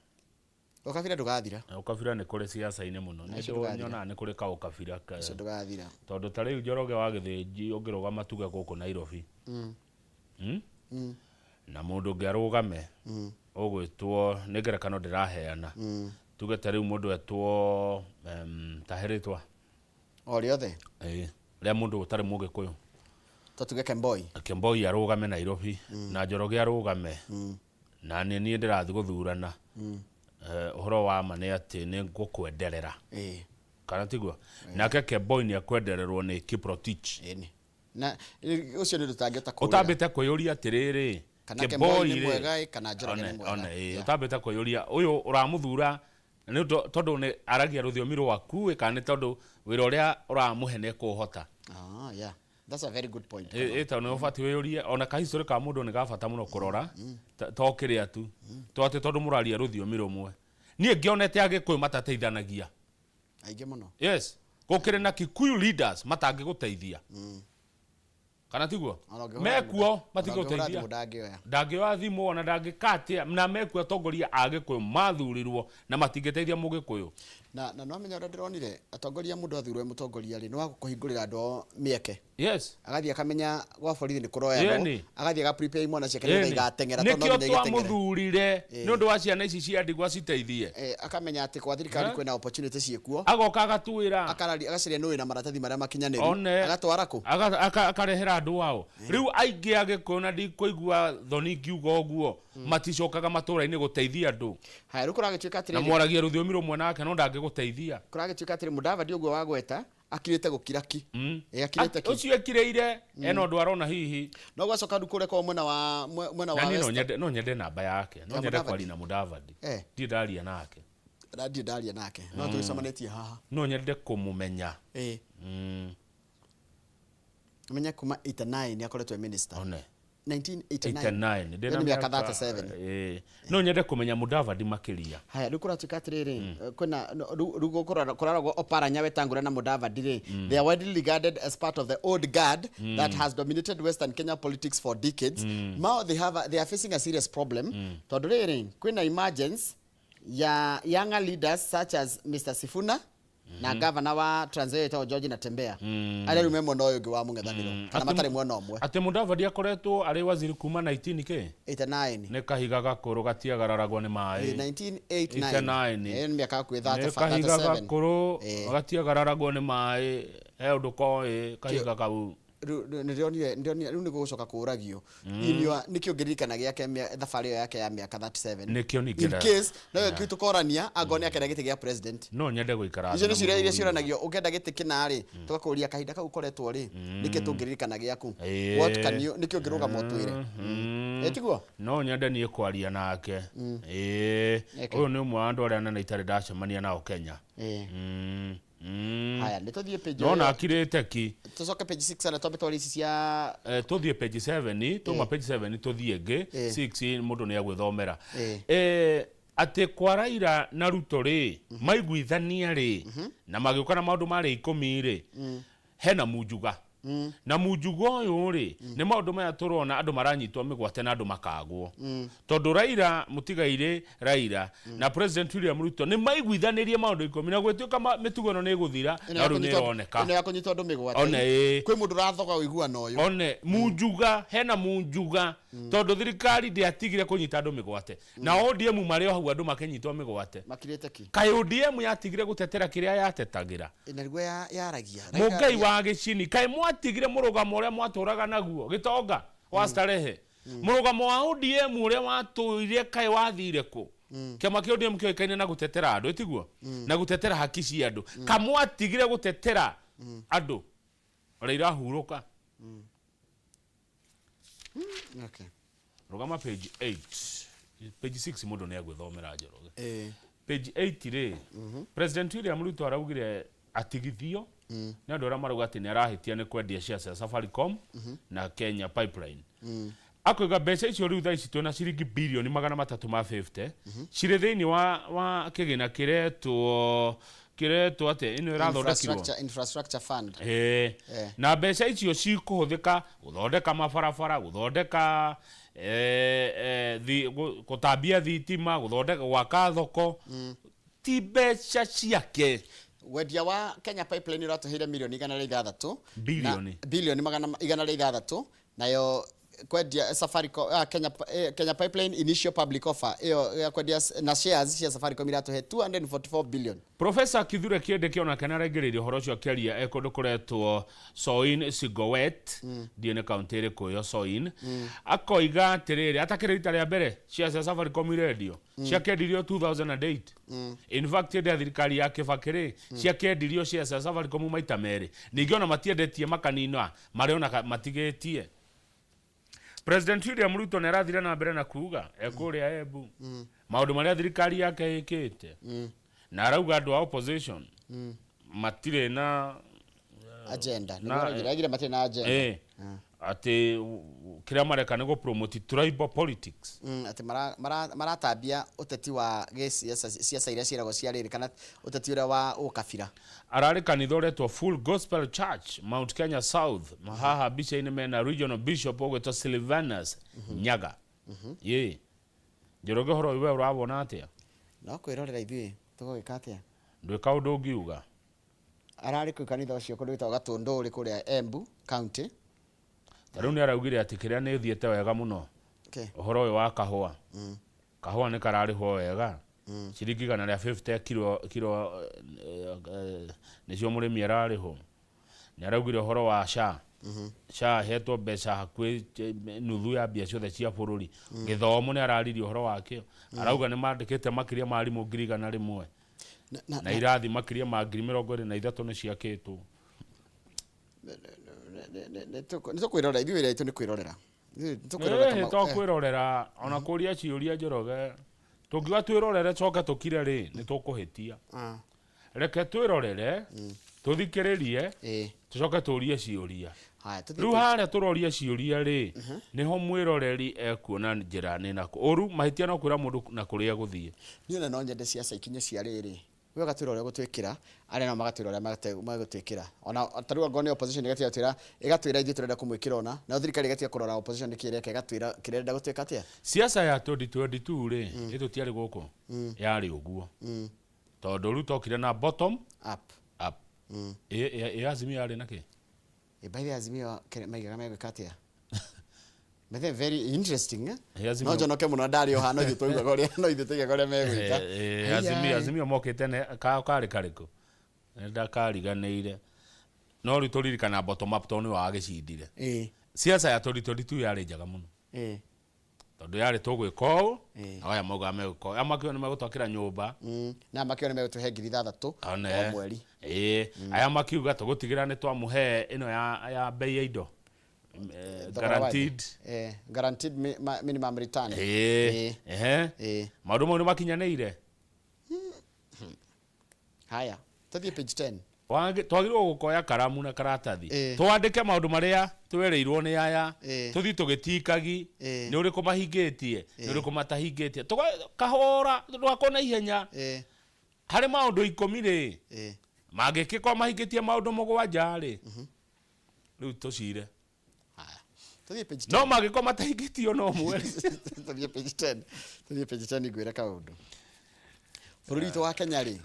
Ũkabira ndũgathira. Ũkabira nĩ kũrĩ siasa-inĩ mũno. Nĩ Ũcio ndũgathira. nyonaga nĩ kũrĩ kaũkabira ka- Ũcio ndũgathira. Tondũ ta rĩu Njoroge wa Gĩthĩnji ũngĩrũgama tuge gũkũ Nairobi. Na mũndũ ũngĩ arũgame, ũgwĩtwo, nĩ ngerekano ndĩraheana. Tuge ta rĩu mũndũ etwo, ta he rĩtwa. O rĩothe? Ĩĩ, rĩa mũndũ ũtarĩ Mũgĩkũyũ. Ta tuge Kemboi. Kemboi arũgame Nairobi, na Njoroge arũgame. Na nĩ niĩ ndĩrathiĩ gũthurana. Ũhoro wa ma nĩ atĩ nĩ ngũkwenderera. Kana tiguo? Nake Kemboi nĩ ekwendererwo nĩ Kiprotich. Ĩni. Na ũcio nĩ ũndũ ũtangĩhota kũũrĩra. Ũtambĩte kwĩyũria atĩrĩrĩ, Kana Kemboi Kemboi nĩ rĩ, mwega, kana Njoroge nĩ mwega. one, ũtambĩte kwĩyũria, ũyũ ũramũthura nĩ tondũ nĩ aragia rũthiomi rwaku, kana nĩ tondũ wĩra ũrĩa ũramũhe nĩ ekũũhota. Yeah. That's a very good point. Tondũ nĩ ũbatiĩ wĩyũrie, ona ka history ka mũndũ nĩ ga bata mũno kũrora, to kĩrĩa tu. To atĩ tondũ mũraria rũthiomi rũmwe. Niĩ ngĩonete Agĩkũyũ matateithanagia. Aingĩ mũno. Yes. Gũkĩrĩ na Kikuyu leaders matangĩgũteithia. Kana tiguo? Ona ũngĩhũra Mekuo, thimũ, matingĩgũteithia. ona ũngĩhũra thimũ ndangĩoya. Ndangĩoya thimũ ona ndangĩka atĩa, na mekuo atongoria a Gĩkũyũ mathurirwo na matingĩteithia Mũgĩkũyũ. Na no amenya ũrĩa ndĩronire, atongoria mũndũ athurwo e mũtongoria rĩ, nĩ wa kũhingũrĩra andũ ao mĩeke. Yes. Agathiĩ akamenya gwa borithi nĩ kũroyanwo, Yeni. agathiĩ aga prepare imwana ciake nĩgetha Yeni. igateng'era, tondũ no Nĩkĩo nginya igateng'ere. twamũthurire, nĩ ũndũ wa ciana ici cia ndigwa citeithie. Akamenya atĩ kwa thirikari kwĩna opportunity ciĩkuo. Agoka agatuĩra. Akararia, agacaria nũ wĩna maratathi marĩa makinyanĩru. One. Agatwara kũ? Akarehera andũ ao. Rĩu aingĩ a Gĩkũyũ na ndikũigua thoni ngiuga ũguo, maticokaga matũũra-inĩ gũteithia andũ. Haya, rĩu kũragĩtuĩka atĩrĩrĩ. Na mwaragia rũthiomi rũmwe nake no ndangĩgũteithia. Kũragĩtuĩka atĩrĩ, Mudavadi ũguo wagweta, akirĩte gũkira ki. Akirĩte ki. Ũcio ekirĩire, ena ũndũ arona hihi. No gwacoka rĩu kũrĩa kwa mwena wa, mwena wa Na niĩ West. no nyende namba yake. No Ya nyende Mudavadi. kwaria na Mudavadi. Ndirĩ ndaria nake. Na ndirĩ ndaria nake. No tũgĩcemanĩtie haha. No nyende kũmũmenya. Menya kuma 89 nĩ akoretwo e minister. One. 1989. 89. Ndĩna Yaani mĩaka mĩaka, 37. No nyende kũmenya Mudavadi makĩria. Haya, rĩu kũratuĩka atĩrĩrĩ, kwĩna, no, rĩu, rĩu kũrarogwo Oparanya Wetangula na Mudavadi rĩ, they are widely regarded as part of the old guard that has dominated Western Kenya politics for decades. Now they are facing a serious problem. Tondũ rĩrĩ, kwĩna emergence ya younger leaders such as Mr. Sifuna na governor wa Trans Nzoia etagwo George Natembeya. Arĩa rĩu me mwena ũyũ ũngĩ wa mũng'ethanĩro, kana matarĩ mwena ũmwe. Atĩ Mudavadi akoretwo arĩ waziri kuma 19 kĩ? 89. Nĩ kahiga gakũrũ gatiagararagwo nĩ maĩ. 1989. 89. Nĩ mĩaka hakuhĩ Nĩ kahiga 37. gakũrũ gatiagararagwo nĩ maĩ. He ũndũ koĩ kahiga kau. Nĩndĩronire nĩndĩronire rĩu nĩ gũgũcoka kũũragio. In your nĩkĩ ũngĩririkana gĩake thabarĩ ĩyo yake ya mĩaka 37? Nĩkĩo ningĩ In case no kĩu tũkorania angorwo nĩ akenda gĩtĩ gĩa president. No nyende gũikara Icio thĩ nĩ na ciũria iria mũthuri. ciũranagio. Ũngĩenda gĩtĩ kĩna rĩ, tũgakũria kahinda kau ũkoretwo rĩ, nĩkĩ tũngĩririkana gĩaku? What can you, nĩkĩ ũngĩrũgama ũtwĩre? Ĩ tiguo? No nyende niĩ kwaria nake. Ĩĩ. Okay. Ũyũ nĩ ũmwe wa andũ arĩa anene itarĩ ndacemania nao Kenya. Haya, nĩ tũthiĩ page No na akirĩte ki. Tũcoke page 6 na twambe tware ici cia Tũthiĩ page 7, tuma page 7 tũthiĩ ĩngĩ 6, mũndũ nĩ agwĩthomera. Atĩ kwa Raila na Ruto rĩ, maiguithania rĩ, na magĩũka na maũndũ marĩ 10 rĩ, hena munjuga. Na munjuga ũyũ rĩ, nĩ maũndũ maya tũrona andũ maranyitwo mĩgwate na andũ makagwo. Tondũ Raila, mũtigairĩ Raila na President William Ruto nĩ maiguithanirie maũndũ 10 na gwĩtuĩka mĩtugo ĩno nĩ ĩgũthira na rĩu nĩ ĩroneka. Ĩno ya kũnyitwo andũ mĩgwate. One ĩĩ. Kwĩ mũndũ ũrathoga ũiguano ũyũ. One munjuga, hena munjuga tondũ thirikari ndĩatigire kũnyita andũ mĩgwate. Na ODM marĩ o hau andũ makĩnyitwo mĩgwate. Makirĩte ki? Kaĩ ODM yatigire gũtetera kĩrĩa yatetagĩra? Na nĩguo yaragia. Mũngai wa gĩcini, kaĩ mwatigire mũrũgamo ũrĩa mwatũraga naguo? Gĩtonga wa Starehe. Mũrũgamo wa ODM ũrĩa watũire kaĩ wathire kũ? Kĩama kĩa ODM kĩoĩkaine na gũtetera andũ, ĩtiguo? Na gũtetera haki cia andũ. Kamwatigire gũtetera andũ? Raila hurũka. Okay. Rũgama page 8. Page 6 mũndũ nĩ agwĩthomera, Njoroge. Page 8 rĩ, President William Ruto araugire atigithio nĩ andũ arĩa marauga atĩ nĩ arahĩtia nĩ kwendia shares cia Safaricom na Kenya Pipeline. Akoiga mbeca icio rĩu thaa ici twĩna ciringi birioni 350 cirĩ thĩinĩ wa kĩgĩna kĩretwo atĩa ĩno ĩrathondekirwo? Infrastructure Fund. Na mbeca icio cikũhũthĩka gũthondeka mabarabara, gũthondeka gũtambia thitima, gũthondeka, gwaka thoko. Ti mbeca ciake. Wendia wa Kenya Pipeline ũratũheire mirioni 106. Bilioni. Bilioni 106, nayo kwendia Safaricom, Kenya Pipeline initial public offer ĩyo ya kwendia na shares cia Safaricom iratũhe 244 billion. Professor Kithure Kindiki onake nĩaraingĩrĩire ũhoro ũcio akĩaria e kũndũ kũretwo Soin Sigowet, ndiũĩ nĩ kaũntĩ ĩrĩkũ ĩyo Soin. Akoiga atĩrĩrĩ, atakĩrĩ rita rĩa mbere shares cia Safaricom irendio, ciakĩendirio 2008. In fact, hĩndĩ ya thirikari ya Kibaki rĩ, ciakĩendirio shares cia Safaricom maita merĩ. Ningĩ ona matiendetie makanina marĩ ona matigĩtie. President William Ruto nĩ arathire na mbere na kuga e kũrĩa Embu maũndũ marĩa thirikari yake ĩkĩte, na arauga andũ a opposition matirĩ na agenda. Nĩguo matirĩ na agenda. Atĩ kĩrĩa mareka nĩ gũ-promote tribal politics. Atĩ maratambia ũteti wa gĩciaca, ciaca iria ciĩragwo cia rĩrĩ, kana ũteti ũrĩa wa ũkabira. Ararĩ kanitha ũretwo Full Gospel Church, Mount Kenya South. Haha mbica-inĩ mena regional bishop ũgwĩtwo Silvanus Nyaga. Ĩ Njoroge, ũhoro ũyũ we ũrawona atĩa? No kwĩrorera ithuĩ tũgũgĩka atĩa? Ndwĩ kaũndũ ũngiuga? Ararĩ kũu kanitha ũcio kũndũ gwĩtagwo Gatũndũrĩ kũrĩa Embu County. Ta rĩu nĩ araugire atĩ kĩrĩa nĩ ĩthiĩte wega mũno, ũhoro ũyũ wa kahũa, kahũa nĩ kararĩhwo wega, ciringi 150 kiro nĩcio mũrĩmi ararĩhwo. Nĩ araugire ũhoro wa SHA, SHA hetwo mbeca hakuhĩ nuthu ya mbia ciothe cia bũrũri. Gĩthomo nĩ araririe ũhoro wakĩo, arauga nĩ mandĩkĩte makĩria ma arimũ 100,000 na irathi makĩria ma 23,000 nĩ ciakĩtwo. Nĩ tũkwĩrorera ithuĩ, wĩra witũ nĩ kwĩrorera. Ithuĩ nĩ tũkwĩrorera. To kwĩrorera ona kũria ciũria, Njoroge, tũngiuga twĩrorere coke tũkire rĩ, nĩ tũkũhĩtia. Reke twĩrorere, tũthikĩrĩrie, tũcoke tũrie ciũria. Haya, tũthiĩ. Rĩu harĩa tũroria ciũria rĩ, nĩho mwĩroreri ekuona njĩra nĩ nakũ ũru mahĩtia, no kwĩra mũndũ na kũrĩa gũthiĩ. Niĩ ona no nyende ciaca ikinye cia rĩrĩ, we ũgatwĩra ũrĩa ũgũtwĩkĩra, arĩa nao magatwĩra ũrĩa magũtwĩkĩra. Ona ta rĩu angorwo nĩ opposition ĩgatiga gũtwĩra, ĩgatwĩra ithuĩ tũrenda kũmwĩkĩra ũna, nayo thirikari ĩgatiga kũrora opposition nĩkĩ ĩreka, ĩgatwĩra kĩrĩa ĩrenda gũtwĩka atĩa. Siasa ya 2022 rĩ, ĩ tũtiarĩ gũkũ, yarĩ ũguo tondũ rĩu tokire na bottom up. Up. Ĩ Azimio yarĩ na kĩ? Ĩ, by the way, Azimio maigaga megwĩka atĩa? By the way, very interesting, eh? Ĩ, Azimio. No njonoke mũno ndarĩ o haha, no ithuĩ twaiguaga ũrĩa, no ithuĩ twaiguaga ũrĩa megwĩka. Azimio, Azimio mokĩte ne kao karĩ karĩkũ? Ndakariganĩire. No rĩu tũririkana bottom up tondũ nĩwe wagĩcindire. Siasa ya 2022 yarĩ njega mũno. Tondũ yarĩ tũgwĩka ũũ, nao aya maugaga megwĩka ũũ. Aya makiuga nĩ megũtwakĩra nyũmba. Na aya makiuga nĩ megũtũhe 6,000 o mweri. Ĩĩ. Aya makiuga tũgũtigĩrĩra nĩ twamũhe ĩno ya mbei ya indo. Guaranteed. Guaranteed minimum return. Ĩĩ. Ehe. Maũndũ mau nĩ makinyanĩire? Haya, tũthiĩ page 10. Twagĩrĩirwo gũkoya karamu na karatathi twandĩke maũndũ marĩa twerĩirwo nĩ aya, tũthiĩ tũgĩtikagi nĩ ũrĩkũ mahingĩtie, nĩ ũrĩkũ matahingĩtie. Kahora, ndũgakorwo na ihenya. Harĩ maũndũ 10 rĩ, mangĩkĩkorwo mahingĩtie maũndũ 7 rĩ, rĩu tũcire. Haya. Tũthiĩ page 10. No mangĩkorwo matahingĩtie ona ũmwe. Tũthiĩ page 10. Tũthiĩ page 10 ngwĩre kaũndũ. Bũrũri witũ wa Kenya rĩ,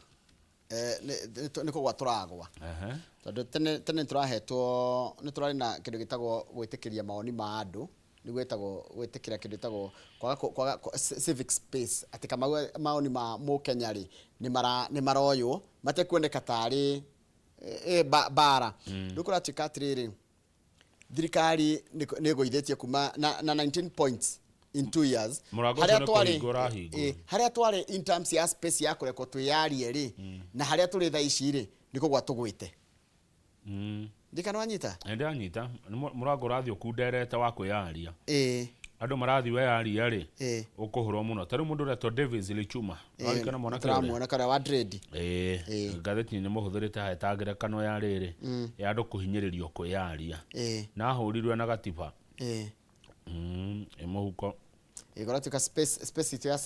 nĩ kũgwa tũragwa. Tondũ tene tene nĩ tũrahetwo nĩ tũrarĩ na kĩndũ gĩtagwo gwĩtĩkĩria mawoni ma andũ, nĩguo ĩtagwo gwĩtĩkĩra kĩndũ gĩtagwo kwaga kwaga civic space, atĩ Kamau mawoni ma mũkenya rĩ, nĩ maroywo matekuoneka tarĩ mbara. Rĩu kũratuĩka atĩrĩrĩ, thirikari nĩ ĩgũithĩtie kuma na 19 points in 2 years. Mũrango ũcio Harĩa nĩ twarĩ kũhingwo ũrahingwo. Harĩa twarĩ in terms ya space ya kũrekwo twĩyarie rĩ, na harĩa tũrĩ thaa ici rĩ, nĩ kũgwa tũgwĩte. Ndikana wanyita? Nĩ ndĩranyita. Nĩ mũrango ũrathiĩ ũkunderete wa kwĩyaria. Andũ marathiĩ weyaria rĩ, ũkũhũrwo mũno. Ta rĩu mũndũ ũretwo Davis Lichuma. Waririkana mwanake ũrĩa? Tũramuona karĩa wa dread. Ĩĩ. Ngathĩti-inĩ mũhũthĩrĩte haha ta ngerekano ya rĩrĩ, ya andũ kũhinyĩrĩrio kwĩyaria. Na ahũrirwe na gatiba. Ĩ mũhuko. Ĩĩ, kũratuĩka space itũ ya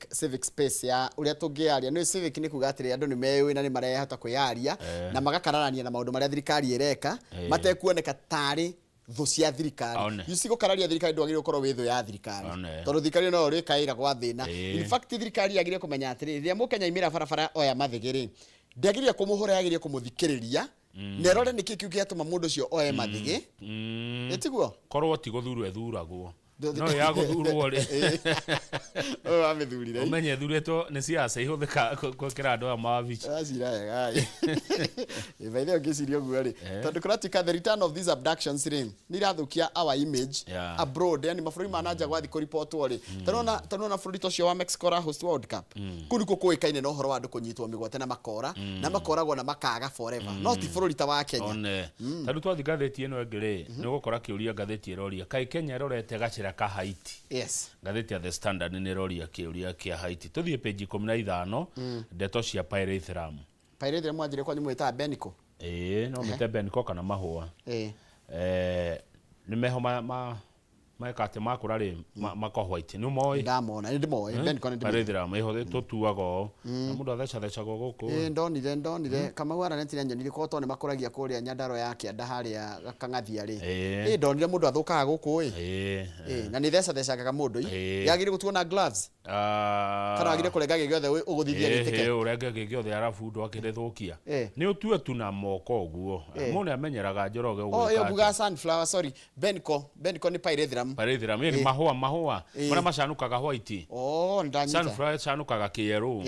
civic space ya ũrĩa tũngĩaria. Nĩ civic nĩ kuga atĩrĩ, andũ nĩ meyũĩ na nĩ marehota kwĩyaria na magakararania na maũndũ marĩa thirikari ĩreka, matekuoneka tarĩ thũ cia thirikari. One. You see, gũkararia thirikari ndwagĩrĩirwo gũkorwo wĩ thũ ya thirikari. One. Tondũ thirikari no ĩrĩkaĩra gwa thĩna. In fact, thirikari yagĩrĩire kũmenya atĩrĩrĩ, rĩrĩa mũkenya aimĩra barabara oya mathĩgĩ rĩ, ndĩagĩrĩire kũmũhũra, yagĩrĩire kũmũthikĩrĩria, na ĩrore nĩkĩ kĩu gĩatũma mũndũ ũcio oe mathĩgĩ. Ĩ tiguo? Korwo ti gũthurwo ĩthuragwo. No ya gũthurwo rĩ. Ũyũ wamĩthurire. Ũmenye ĩthurĩtwo nĩ ciaca ihũthĩka gwĩkĩra andũ aya mawabici. Wacira wega ĩ. By the way ũngĩciria ũguo rĩ, tondũ kũratuĩka the return of these abductions rĩ, nĩ irathũkia our image abroad, yani mabũrũri ma nanja gwathiĩ kũripotwo rĩ. Ta nĩwona bũrũri ta ũcio wa Mexico ũra host World Cup. Kũu nĩkuo kũĩkaine na ũhoro wa andũ kũnyitwo mĩgwate na makora, na makoragwo na makaga forever. No ti bũrũri ta wa Kenya. One. Ta rĩu twathiĩ ngathĩti ĩno ĩngĩ rĩ, nĩ ũgũkora kĩũria ngathĩti ĩroria, kaĩ Kenya ĩrorete gacĩra ka Haiti? Ngathĩti ya The Standard nĩ ĩroria kĩũria kĩa Haiti. Tũthiĩ page 15, ndeto cia pyrethrum. Pyrethrum wanjĩrire kwanyu mwĩtaga Beniko? Ĩĩ, no mĩte Beniko kana mahũa. Nĩ meho ma meka atĩ makũra rĩ, mako white. Nĩ ũmoĩ? Ndamona, nĩ ndĩmoĩ. Beniko nĩ ndĩmĩũĩ. Pyrethrum, ĩho tũtuaga ũũ. Na mũndũ athecacethecagwo gũkũ. Ĩĩ, ndonire. Kamau Aranet nĩ anyonire, korwo tondũ nĩ makũragia kũrĩa Nyandarua ya kĩanda harĩa Kang'athia rĩ. Ĩĩ, ndonire mũndũ athũkaga gũkũ ĩ. Ĩĩ, na nĩ thecathecangaga mũndũ ĩ. Yagĩrĩire gũtuo na gloves? Kana wagĩrĩire kũrenga gĩgĩothe ũgũthithia gĩtĩke? Ĩĩ, ũrenge gĩgĩothe arabu ndwakĩrĩthũkia. Nĩ ũtue tu na moko ũguo. Mũndũ nĩ amenyeraga Njoroge Oh, ũgwĩka ĩyo atĩa. ngugaga sunflower, sorry. Beniko, Beniko nĩ pyrethrum. Pyrethrum, ĩĩ, mahũa, mahũa. Marĩa macanũkaga white. Oh, ndanyita. Sunflower ĩcanũkaga kĩerũ.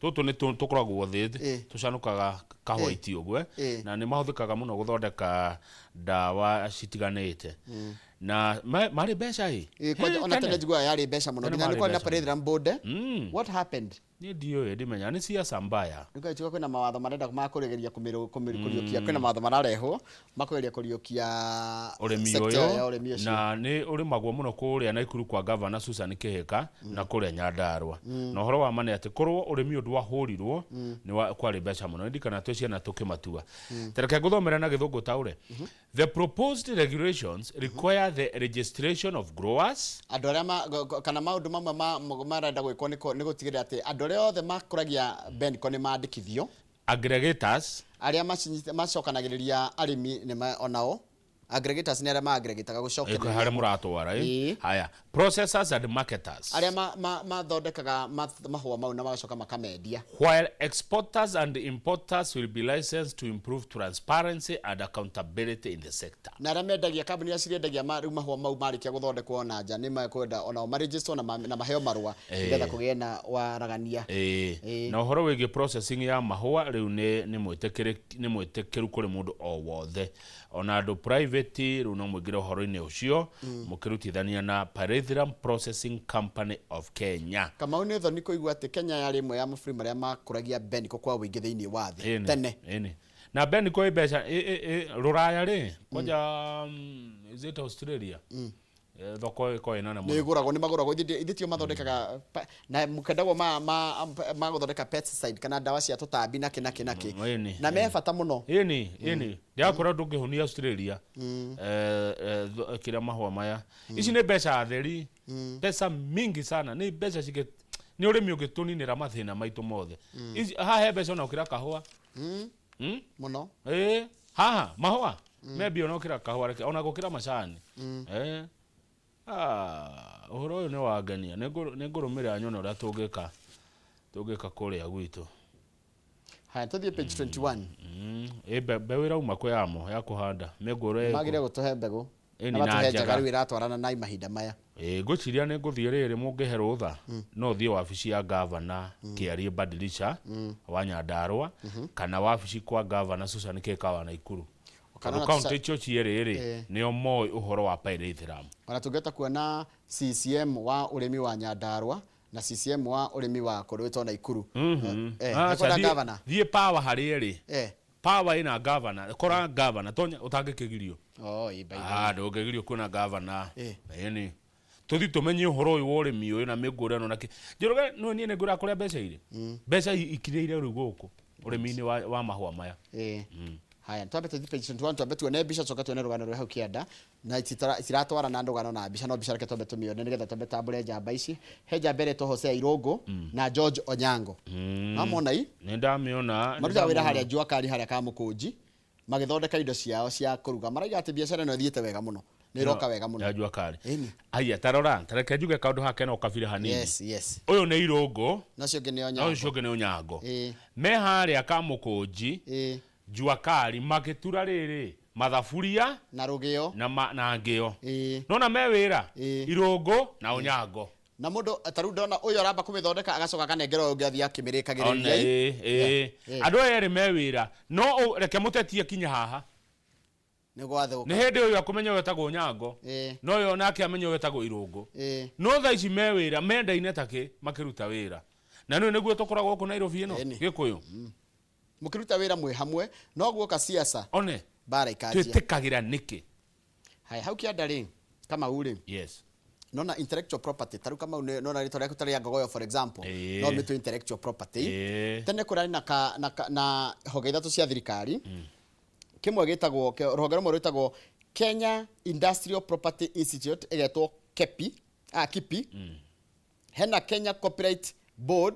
Tũtũ nĩ tũkoragwo thĩ, tũcanũkaga ka white ũguo, na nĩ mahũthĩkaga mũno gũthondeka ndawa citiganĩte. Na marĩ mbeca ĩ? Ĩĩ, kwanja, ona tene njiguaga yarĩ mbeca mũno. Tene Nginya nĩ marĩ kwarĩ na mbeca mũno. pyrethrum board. What happened? Niĩ ndiũĩ, ndimenya nĩ siasa mbaya. Nĩ kwĩna kwĩna mawatho marenda ma kũgeria kũriũkia, kwĩna mawatho mararehwo ma kũgeria kũriũkia ũrĩmi sector ũyũ ya ũrĩmi ũcio. Na nĩ ũrĩmagwo mũno kũrĩa Naikuru kwa Governor Susan Kĩhĩka na kũrĩa Nyandarua. Na ũhoro wa ma nĩ atĩ korwo ũrĩmi ũyũ ndwahũrirwo nĩ kwarĩ mbeca mũno. Nĩ ndirikana twĩ ciana tũkĩmatua. Ta reke ngũthomere na gĩthũngũ taũre. The proposed regulations require the registration of growers. Andũ arĩa ma, go, go, kana maũndũ mamwe ma, marenda gwĩkwo nĩ nĩ gũtigĩrĩra atĩ andũ arĩa othe makũragia Benco nĩ mandĩkithio. Aggregators. Arĩa macokanagĩrĩria arĩmi nĩ onao. Aggregators nĩ arĩa ma-aggregataga gũcokereria. Ĩĩ, harĩa mũratwara, ĩ? Ĩĩ. Haya. Processors and marketers. Arĩa mathondekaga mahũa mau na magacoka makamendia. While exporters and importers will be licensed to improve transparency and accountability in the sector. Na arĩa mendagia, kambuni iria cirendagia rĩu mahũa mau marĩkia gũthondekwo na nja, nĩ mekwenda onao marĩnjĩcwo na maheo marũa nĩgetha kũgĩe na waragania. Ĩĩ. Na ũhoro wĩgiĩ processing ya mahũa rĩu nĩ mwĩtĩkĩru kũrĩ mũndũ o wothe, ona andũ private rĩu no mũingĩre ũhoro-inĩ ũcio mũkĩrutithania na Pyrethrum Processing Company of Kenya. Kamau, nĩ thoni kũigua atĩ Kenya yarĩ ĩmwe ya mabũrũri marĩa makũragia mbeniko kwa ũingĩ thĩinĩ wa thĩ tene. Ĩni, na beniko ĩ mbeca rũraya rĩ kwanja, is it Australia? Thoko ĩkoragwo ĩ nene nĩ mũno. Ĩgũragwo, nĩ magũragwo, ithuĩ tio mathondekaga na mũkendagwo ma gũthondeka pesticide kana ndawa cia tũtambi nakĩ nakĩ nakĩ. Na me bata mũno. Ĩni, ndĩrakwĩra ndũngĩhũnia Australia. Kĩrĩa mahũa maya, ici nĩ mbeca theri, pesa mingi sana, nĩ mbeca cingĩ, nĩ ũrĩmi ũngĩtũninĩra mathĩna maitũ mothe. Ici haha he mbeca ona gũkĩra kahũa. Mũno. Ĩĩ, haha mahũa me mbia ona gũkĩra kahũa, reke ona gũkĩra macani. Ah, ũhoro ũyũ nĩ wangenia. Nĩ ngũrũmĩrĩra nyone ũrĩa tũngĩka kũrĩa gwitũ. Haya, tũthiĩ page 21. Ĩ mbeũ ĩrauma kũ yamo ya kũhanda mĩngũrũ? Magire gũtũhe mbegũ Ĩni. Na Na matũhe njega. Njega. Rĩu ĩratwarana na mahinda maya. Ĩ ngwĩciria nĩ ngũthiĩ rĩrĩ, mũngĩhe rũtha no thiĩ wabici ya gavana Kĩarie Badilisha wa Nyandarua, kana wabici kwa gavana Susan Kĩka wa Naikuru. Kana tondũ ona kaunti icio cierĩ rĩ nĩo moĩ ũhoro wa pyrethrum. Ona tũngĩhota kuona CCM wa ũrĩmi wa Nyandarua na CCM wa ũrĩmi wa kũndũ gwĩtwo Naikuru. Aca, nĩkwenda gavana. Thiĩ power harĩa ĩrĩ. Power ĩna gavana, kora gavana tonya ũtangĩkĩgirio. Oh, ĩ, by the way. Ah, ndũngĩgirio kuona gavana. Ĩni tũthi tũmenye ũhoro ũyũ wa ũrĩmi ũyũ na mĩngũrũ ĩno na kĩ. Njoroge, no niĩ nĩngwĩra kũrĩa mbeca irĩ, mbeca ikirĩire rĩu gũkũ ũrĩmi-inĩ wa mahũa maya. Haya, twambe tũthiĩ page 21, twambe tuone mbica, coka tuone rũgano rwĩ hau kĩanda na itiratwarana na rũgano na mbica, no mbica reke twambe tũmĩone nĩgetha twambe tambũre njamba ici. He njamba ĩretwo Hosea Irũngũ na George Onyango. Wamona i? Nĩ ndamĩona. Marutaga wĩra harĩa Jua Kali, harĩa Kamũkũnji, magĩthondeka indo ciao cia kũruga. Maraiga atĩ biacara ĩno ĩthiĩte wega mũno, nĩ ĩroka wega mũno. Ya Jua Kali. Ĩni. Aya, tarora, tareke njuge kaũndũ hake no kabire hanini. Ũyũ nĩ Irũngũ. Na ũcio ũngĩ nĩ na Onyango. Ũcio ũngĩ nĩ Onyango. Me harĩa Kamũkũnji, Jua Kali, magĩtura rĩrĩ mathaburia na rũgĩo. Na ngĩo. Nona me wĩra. Irũngũ na Onyango. Na mũndũ ta rĩu ndona ũyũ aramba kũmĩthondeka, agacoka akanengera ũyũ ũngĩ athiĩ akĩmĩrĩkagĩrĩria. Ona ĩ andũ aya erĩ me wĩra, no reke mũtetie kinya haha. Nĩ gwathũka. Nĩ hĩndĩ ũyũ akũmenya ũyũ etagwo Onyango, no ũyũ onake amenye ũyũ etagwo Irũngũ. No thaa ici me wĩra mendaine takĩ makĩruta wĩra, na nĩũ nĩguo tũkoragwo gũkũ Nairobi ĩno. Ĩni. Gĩkũyũ. Mũkĩruta wĩra mwĩ hamwe, no guoka siasa, one mbara ikanjia. Twĩtĩkagĩra nĩkĩ? Haya, hau kĩanda rĩ, Kamau rĩ, nona intellectual property, ta rĩu Kamau nona rĩtwa rĩaku ta rĩa Ngogoyo, for example, no mĩtwe intellectual property. Tene kũrarĩ na honge ithatũ cia thirikari. Kĩmwe gĩtagwo rũhonge rũmwe rwĩtagwo Kenya Industrial Property Institute, ĩgetwo KEPI, KIPI. Hena Kenya Copyright Board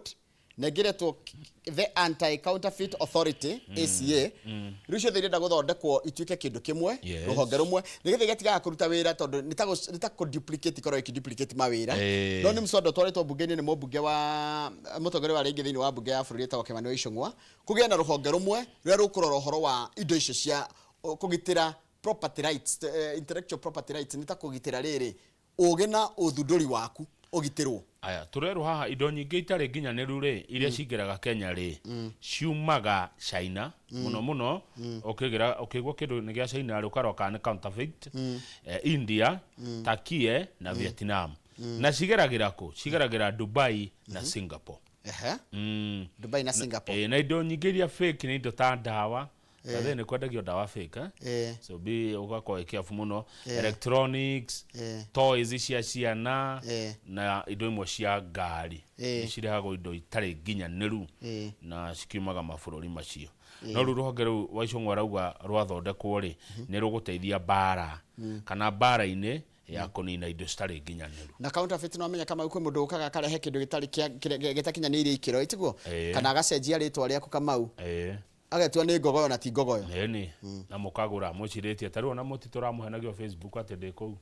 na ĩngĩ ĩretwo the Anti Counterfeit Authority, ACA. Rĩu ciothe irenda gũthondekwo ituĩke kĩndũ kĩmwe, rũhonge rũmwe, nĩgetha igatigaga kũruta wĩra, tondũ nĩ ta kũ duplicate, ikorwo ĩkĩ duplicate mawĩra. No nĩ mũswada ũtwarĩtwo mbunge-inĩ nĩ mũmbunge wa mũtongoria wa rĩngĩ thĩinĩ wa mbunge ya bũrũri etagwo Kimani wa Ichung'wa, kũgĩe na rũhonge rũmwe rũrĩa rũkũrora ũhoro wa indo icio cia kũgitĩra property rights, intellectual property rights, nĩ ta kũgitĩra rĩrĩ ũgĩ na ũthundũri waku ũgitĩrwo. Aya, tũrerwo haha indo nyingĩ itarĩ nginyanĩru rĩ, iria cingĩraga Kenya rĩ, ciumaga China mũno mũno. Ũkĩgĩra ũkĩigua kĩndũ nĩ gĩa China rĩ, ũkarora kana nĩ counterfeit. India, Turkey na Vietnam. Na cigeragĩra kũ? Cigeragĩra Dubai na Singapore. Dubai na Singapore. Na indo nyingĩ iria fake nĩ indo ta ndawa. Tathe nĩ kwendagio ndawa fake, eh? So be ũgakorwo wĩ careful mũno. Electronics, toys cia ciana na indo imwe cia ngari nĩ cirehagwo indo itarĩ nginyanĩru na cikiumaga mabũrũri macio. No rĩu rũhonge rũu Waicũng'wa arauga rwathondekwo rĩ, nĩ rũgũteithia mbara kana mbara-inĩ ya kũnina indo citarĩ nginyanĩru. Na counterfeit, no amenya Kamau, kwĩ mũndũ ũkaga akarehe kĩndũ gĩtarĩ gĩtakinyanĩirie ikĩro, ĩtiguo? Kana agacenjia rĩtwa rĩaku, Kamau, agetua nĩ Ngogoyo na ti Ngogoyo. Ĩni, na mũkagũra mwĩcirĩtie ta rĩu ona mũtitũ ũramũhenagio Facebook atĩ ndĩ kũu.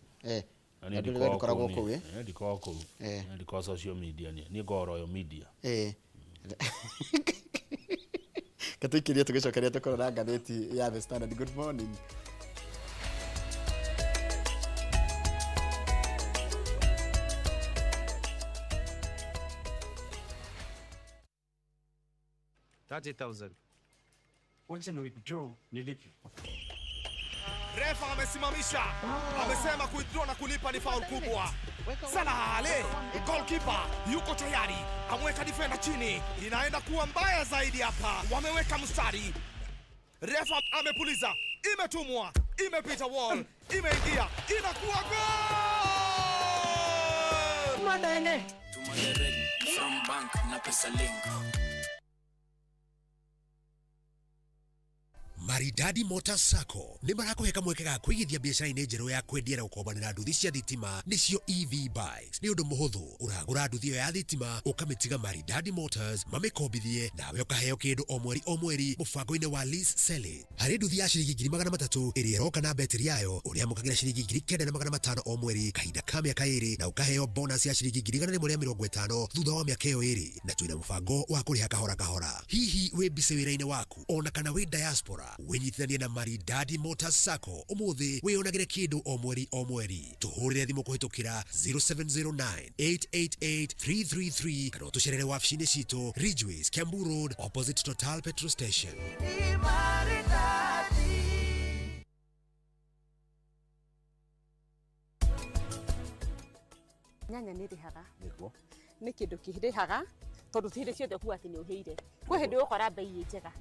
Na niĩ Andũ ndikoragwo ndũkoragwo kũu kũu, niĩ. eh? Eh, ndikoragwo kũu. Eh. Niĩ ndikoragwo social media niĩ. Niĩ ngoragwo Royal Media. Eh. Katũikĩrie tũgĩcokeria tũkũrora ngathĩti ya The Standard. Good morning. Thousand. Wacha ni withdraw nilipe. Refa amesimamisha, amesema kuidraw na kulipa ni faul kubwa. Salah Ale, goalkeeper yuko tayari, ameweka defender chini, inaenda kuwa mbaya zaidi hapa. Wameweka mstari, refa amepuliza, imetumwa, imepita wall, imeingia, inakuwa goal! Tuma direct from bank na pesa link. Maridadi Motors Sacco nĩ marakũhe kamweke ga kũigithia biacara-inĩ njerũ ya kwendia na gũkombanĩra nduthi cia thitima nĩcio EV bikes. Nĩ ũndũ mũhũthũ, ũragũra nduthi ĩyo ya thitima ũkamĩtiga Maridadi Motors mamĩkombithie nawe ũkaheo kĩndũ o mweri o mweri mũbango-inĩ wa lease selling. Harĩ nduthi ya ciringi 300,000 ĩrĩa ĩroka na betiri yayo ũrĩamũkagĩra ciringi 9,500 o mweri kahinda ka mĩaka ĩrĩ na ũkaheo bonus ya ciringi 150,000 thutha wa mĩaka ĩyo ĩrĩ, na twĩna mũbango wa kũrĩha kahora kahora. Hihi wĩ busy wĩra-inĩ waku ona kana wĩ diaspora, wĩnyitithanie na Maridadi Motors Sacco ũmũthĩ wĩyonagĩre kĩndũ o mweri o mweri. Tũhũrĩre thimũ kũhĩtũkĩra 0709 888 333 kana ũtũcerere wabici-inĩ citũ Ridgeways, Kiambu Road, opposite Total Petrol Station. Nyanya nĩ ĩrĩhaga, nĩ kĩndũ kĩrĩhaga tondũ ti hĩndĩ ciothe kuga atĩ nĩ ũhĩire. Kwĩ hĩndĩ ũgũkora mbei ĩ njega,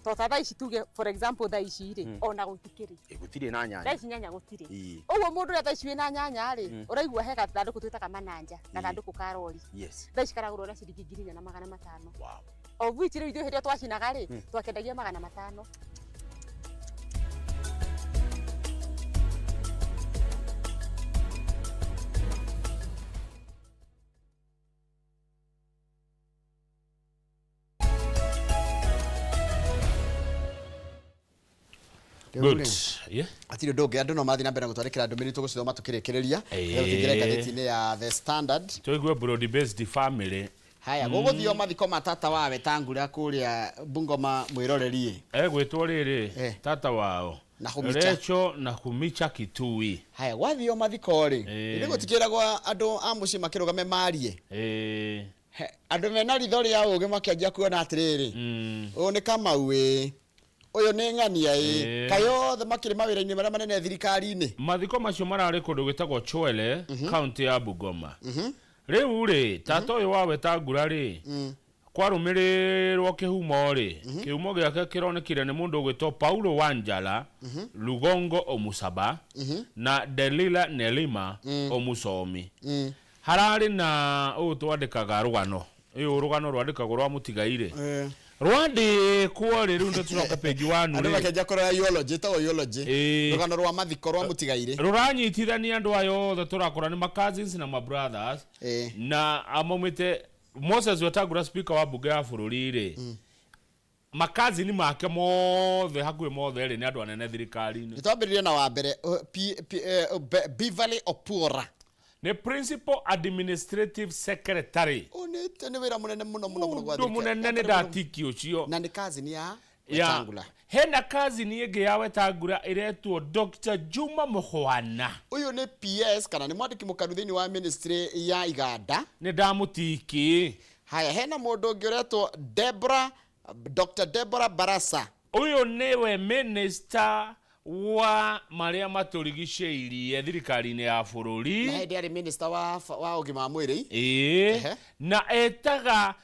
to ta thaa ici tuge, for example, thaa ici rĩ, ona gũtikĩrĩ. Gũtirĩ na Thaa nyanya. ici nyanya gũtirĩ. Ii. Ũguo mũndũ ũrĩa thaa ici wĩna nyanya rĩ, ũraigua he gathandũkũ twĩtaga mananja, gathandũkũ ka rori. Thaa ici karagũrwo na ciringi 4,500. Of which rĩu ithuĩ hĩndĩ ĩrĩa twacinaga rĩ, twakendagia 500. Good. Rĩu-rĩ, Yeah. hatirĩ ũndũ ũngĩ, andũ no mathiĩ na mbere na gũtwarĩkĩra ndũmĩrĩri tũgũcithoma tũkĩrĩkĩrĩria. Ĩĩ. Rĩu tũingĩre ngathĩti-inĩ ya The Standard. Tũigue broad based family. Haya, gũgũthio mathiko ma tata wa Wetangula kũrĩa Bungoma mwĩroreri. Egwĩtwo rĩrĩ, Eh. tata wao Nakhumicha. Recho Nakhumicha Kitui. Haya, gwathio mathiko rĩ, Ĩĩ. nĩ gũtikĩragwo andũ a mũciĩ makĩrũgame marie? Eh. Andũ mena ritho rĩa ũgĩ makĩanjia kuona atĩrĩrĩ, ũyũ nĩ Kamau ĩ, ũyũ nĩ ng'ania ĩ, Ĩĩ. kaĩ othe makĩrĩ mawĩra-inĩ marĩa manene thirikari-inĩ. Mathiko macio mararĩ kũndũ gwĩtagwo Chwele, kaunti ya Bungoma. Rĩu rĩ, tata ũyũ wa Wetangula rĩ, kwarũmĩrĩrwo kĩhumo rĩ, kĩhumo gĩake kĩronekire nĩ mũndũ ũgwĩtwo Paulo Wanjala Lugongo Omusaba na Delila Nelima Omusomi. Hararĩ na ũũ twandĩkaga rũgano, ũyũ rũgano rwandĩkagwo rwa mũtigairĩ rwandĩkwo rĩ, rĩu nĩ tũcoke page one Andũ rĩ. makĩanjia kũrora eulogy, ĩtagwo eulogy. Ĩĩ. Rũgano rwa mathiko rwa mũtigairĩ. Rũranyitithania andũ aya othe tũrakora nĩ ma cousins na ma brothers. Ĩĩ. Na amaumĩte Moses Wetangula, speaker wa mbunge ya bũrũri rĩ, makazini make mothe, hakuhĩ mothe rĩ, nĩ andũ anene thirikari-inĩ. Nĩ twambĩrĩrie na wa mbere, Beverly Opura. Nĩ principal administrative secretary. Ũyũ nĩ wĩra mũnene mũno mũno mũno gwa Mũndũ thirikari. mũnene nĩ ndatiki ũcio. Na nĩ cousin ya Ya Wetangula. Hena kazini ĩngĩ ya Wetangula ĩretwo Dr Juma Mukhwana. Ũyũ nĩ PS kana nĩ mwandĩki mũkaru thĩinĩ wa ministry ya iganda. Nĩ ndamũtiki. Haya, hena mũndũ ũngĩ ũretwo Debora, Dr Debora Barasa. Ũyũ nĩwe minister wa marĩa matũrigicĩirie thirikari-inĩ ya bũrũri. Na hĩndĩ arĩ minister wa ũgima wa mwĩrĩ. Ĩĩ. Ehe. Na etaga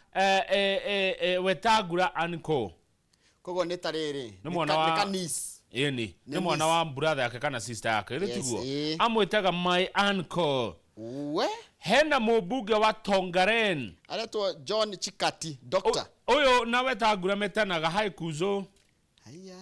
Wetangula uncle. Koguo nĩ ta rĩrĩ, Nĩ mwana wa nĩ ka niece. Ĩni Nĩ nĩ mwana niece. wa brother yake kana sister yake ĩrĩ Yes, tiguo? ĩĩ. Amwĩtaga my uncle. We Hena mũmbunge wa Tongaren aretwo John Chikati, doctor. Ũyũ na Wetangula metanaga hi kuzo. Haya.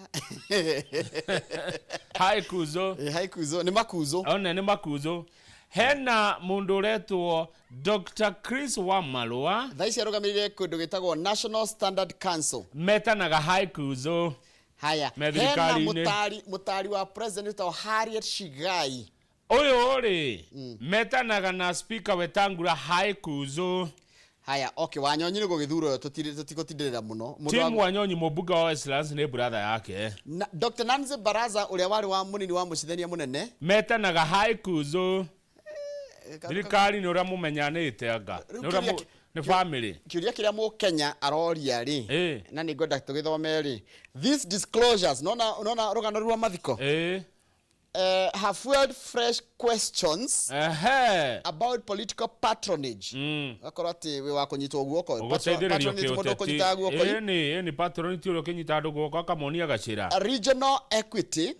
Hi kuzo. Ĩ, hi kuzo nĩ makuzo. One nĩ makuzo. Hena mũndũ ũretwo Dr Chris Wamalwa. Thaa ici arũgamĩrĩire kĩndũ gĩtagwo National Standard Council. Metanaga hi kuzo. Haya, Me hena thirikari-inĩ. mũtari wa president wĩtagwo Harriet Shigai. Ũyũ rĩ, metanaga na Speaker Wetangula hi kuzo. Haya, okay, Wanyonyi nĩ gũgĩthurwo tũtigũtindĩrĩra mũno. Mũndũ Tim Wanyonyi mũmbunge wa Westlands nĩ brother yake. Na, Dr. Nancy Baraza ũrĩa warĩ wa mũnini wa mũcithania mũnene. Metanaga hi kuzo. Thirikari nĩ ũrĩa mũmenyanĩte anga. Nĩ ũrĩa nĩ family. Kĩũria kĩrĩa mũkenya aroria rĩ, na nĩ ngwenda tũgĩthome rĩ, these disclosures, nona nona rũgano rwa mathiko. Have fueled fresh questions Ehe. about political patronage. Gakorwo atĩ wĩ wa kũnyitwo guoko. Ũgũteithĩrĩrio Patronage mũndũ kĩũteti. ũkũnyitaga guoko. Ĩni, ĩni patron ti ũrĩa ũkĩnyita andũ guoko akamonia gacĩra. Regional equity.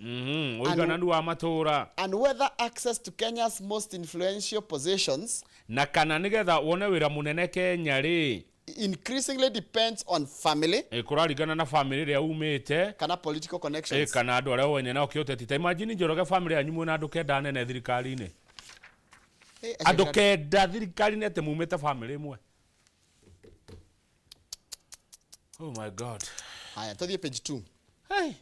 Ũigananu wa matũra. And whether access to Kenya's most influential positions. Na kana nĩgetha wone wĩra mũnene Kenya rĩ. Increasingly depends on family. Kũraringana na family ĩrĩa umĩte. Kana political connections. Kana andũ arĩa ũene nao kĩũteti. Ta imagine Njoroge family yanyu mwĩna andũ kenda anene thirikari-inĩ. Andũ kenda thirikari-inĩ atĩ mumĩte family ĩmwe. Oh my God. Haya, tũthiĩ page 2. Hey.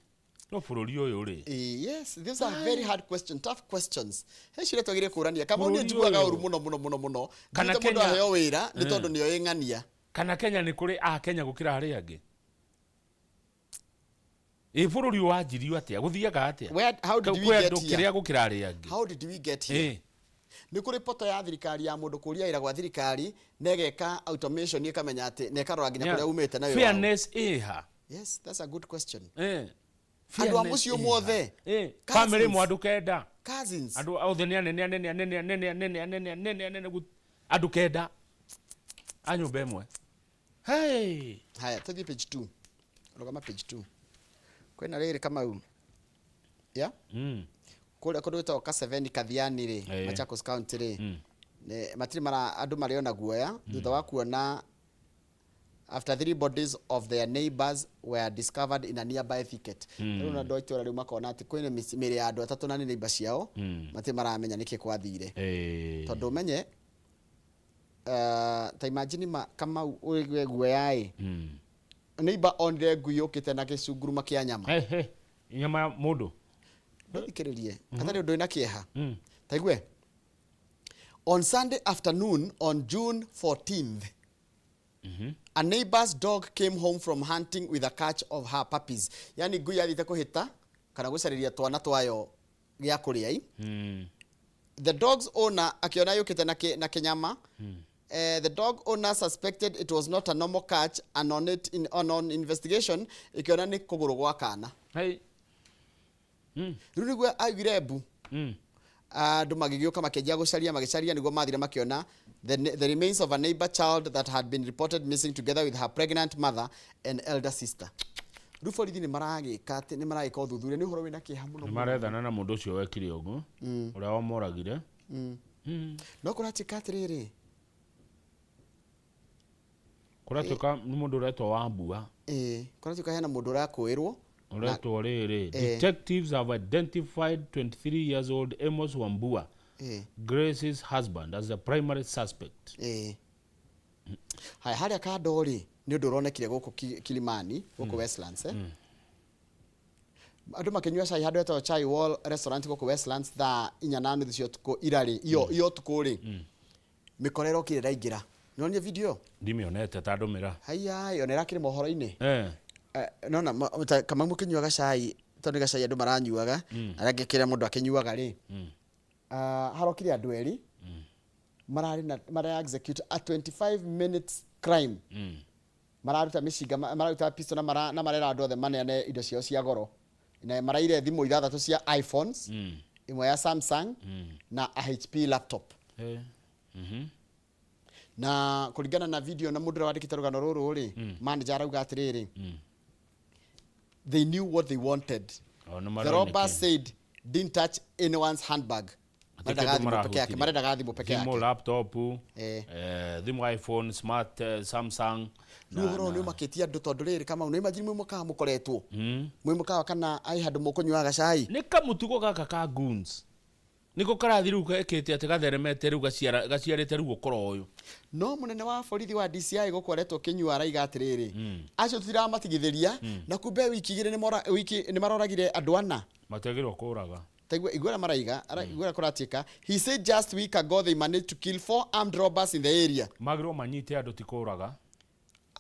No bũrũri ũyũ rĩ. Yes, these are very hard questions, tough questions. He ciũria twagĩrĩire kũrania. Kamau nĩ Bũrũri njiguaga ũyũ. ũru mũno mũno mũno mũno. Kana Njuĩte mũndũ Kenya. aheo wĩra nĩ tondũ nĩoĩ ng'ania. Kana Kenya nĩ kũrĩ a Kenya gũkĩra arĩa angĩ? Ĩ bũrũri ũyũ wanjirio atĩa? Gũthiaga atĩa? Where, how did we Kwĩ get andũ here? kĩrĩa gũkĩra arĩa angĩ? How did we get here? Nĩ kũrĩ poto ya thirikari ya mũndũ kũria wĩra gwa thirikari na ĩgeka automation ĩkamenya atĩ na ĩkarora nginya kũrĩa umĩte na wĩra wao. Fairness ĩha? Yes, that's a good question. Andũ Andũ a mũciĩ ũmwe othe. Family ĩmwe andũ kenda. Cousins. Andũ othe nĩ anene anene anene anene anene anene anene anene andũ kenda a nyũmba ĩmwe. Hey. Haya, tũthiĩ page 2. Rũgama page 2. Kwĩna rĩrĩ Kamau. Yeah? Kũrĩa kũndũ gwĩtagwo Kaseveni Kathiani rĩ, Machakos County rĩ. Matirĩ mara andũ marĩ ona guoya thutha wa kuona after 3 bodies of their neighbors were discovered in a nearby thicket. Rĩu na andũ a itũũra rĩu makona atĩ kwĩna mĩĩrĩ ya andũ atatũ na nĩ neighbor ciao, matirĩ maramenya nĩkĩ kwathire. Tondũ ũmenye, ta imagine ma Kamau ũigue guoya ĩ. Neighbor onire ngui yũkĩte na gĩcunguruma kĩa nyama. Nyama ya mũndũ. Ndũthikĩrĩrie. Hatarĩ ũndũ wĩna kĩeha. Ta igue. On Sunday afternoon on June 14th, a neighbor's dog came home from hunting with a catch of her puppies. Yani ngui yathiĩte kũhĩta kana gũcarĩria twana twayo gĩa kũrĩa i. The dog's owner akĩona yũkĩte na kĩnyama. The dog owner suspected it was not a normal catch and on it in, on investigation ĩkĩona nĩ kũgũrũ gwa kana. Hey. Rĩu nĩguo aiguire mbu. Andũ magĩgĩũka makĩanjia gũcaria magĩcaria nĩguo mathire makĩona the remains of a neighbor child that had been reported missing together with her pregnant mother and elder sister. Rĩu borithi nĩ maragĩka atĩ nĩ maragĩka ũthuthuria nĩ ũhoro wĩna kĩeha mũno Nĩ mũno. marethana na mũndũ ũcio wekire ũguo ũrĩa wamoragire. No kũratuĩka atĩrĩrĩ. Kũratuĩka nĩ mũndũ ũretwo Wambua. Kũratuĩka hena mũndũ ũrakũĩrwo. Ũretwo rĩrĩ. Detectives have identified 23 years old Amos Wambua, Grace's husband, as the primary suspect. Haya, harĩa kando rĩ, nĩ ũndũ ũronekire gũkũ Kilimani, gũkũ Westlands, Andũ makĩnyua cai handũ hetagwo Chai Wall Restaurant gũkũ Westlands thaa inya na nuthu cia ũtukũ ira rĩ, iyo ũtukũ rĩ, mĩkora ĩrokire ĩraingĩra. Nĩwonire video ĩyo? Ndimĩonete ta ndũmĩra. Haiya, ona ĩrakĩrĩ mohoro-inĩ. Nona, Kamau mũkĩnyuaga cai, tondũ nĩ gacai andũ maranyuaga, arĩa angĩ kĩrĩa mũndũ akĩnyuaga rĩ, harokire andũ erĩ, mararĩ na, mara execute a 25 minutes crime. Mararuta mĩcinga, mararuta pistol na marera andũ othe maneane indo ciao cia goro. Na maraire thimũ ithathatũ cia iPhones, ĩmwe ya Samsung, na a HP laptop. Na kũringana na video na mũndũ ũrĩa wandĩkĩte rũgano rũrũ rĩ, manager arauga atĩrĩrĩ, they knew what they wanted. Oh, nĩ The maronekire. robber said didn't touch anyone's handbag. Atĩ Marendaga kĩndũ thimũ peke yake, marahutirie. marendaga thimũ peke Thimũ, yake. laptop, thimũ iPhone, smart, Samsung. Rĩu ũhoro ũyũ nĩ ũmakĩtie andũ tondũ rĩrĩ Kamau, nĩ imagine mwĩ mũkawa mũkoretwo. Mwĩ mũkawa kana ai handũ mũkũnyuaga cai. Nĩ kamũtugo gaka ka goons. Nĩko karathi rĩu gekĩte atĩ gatheremete rĩu gaciarĩte rĩu ũkora ũyũ. No mũnene wa borithi wa DCI gũkũ aretwo Kĩnyua araiga atĩrĩrĩ, acio tũtiramatigithĩria, na kumbe wiki igĩrĩ wiki nĩ maroragire andũ ana. Matiagĩrĩirwo kũraga. Taigua, igua ũrĩa maraiga, igua ũrĩa kũratuĩka. He said just week ago they managed to kill four armed robbers in the area. Magĩrĩirwo manyite andũ, ti kũraga.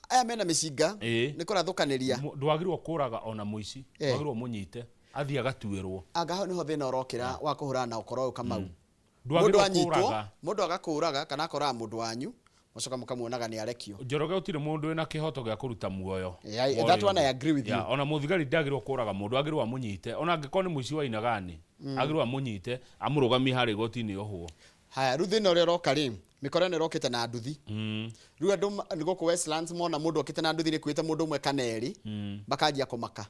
Aya mena mĩcinga. Nĩ kũrathũkanĩria. Ndwagĩrĩirwo kũraga ona mũici. Wagĩrĩirwo mũnyite athiĩ agatuĩrwo. Anga hau nĩho thĩna ũrokĩra wa kũhũrana na ũkora ũyũ, Kamau. Mũndũ Ndwagĩrĩirwo anyitwo, kũraga. Mũndũ agakũraga kana akoraga mũndũ wanyu, mũcoka mũkamuonaga nĩ arekio. Njoroge, gũtirĩ mũndũ wĩna kĩhoto gĩa kũruta muoyo. Yeah, that one I agree with you. Yeah, ona mũthigari ndagĩrĩirwo kũraga mũndũ, agĩrĩirwo amũnyite ona angĩkorwo nĩ mũici wa inagani, agĩrĩirwo amũnyite amũrũgamie harĩa igoti-inĩ ohwo. Haya, rĩu thĩna ũrĩa ũroka rĩ, mĩkora ĩno ĩrokĩte na nduthi. Rĩu andũ gũkũ Westlands mona mũndũ okĩte na nduthi nĩkuĩte mũndũ ũmwe kana erĩ, makanjia kũmaka.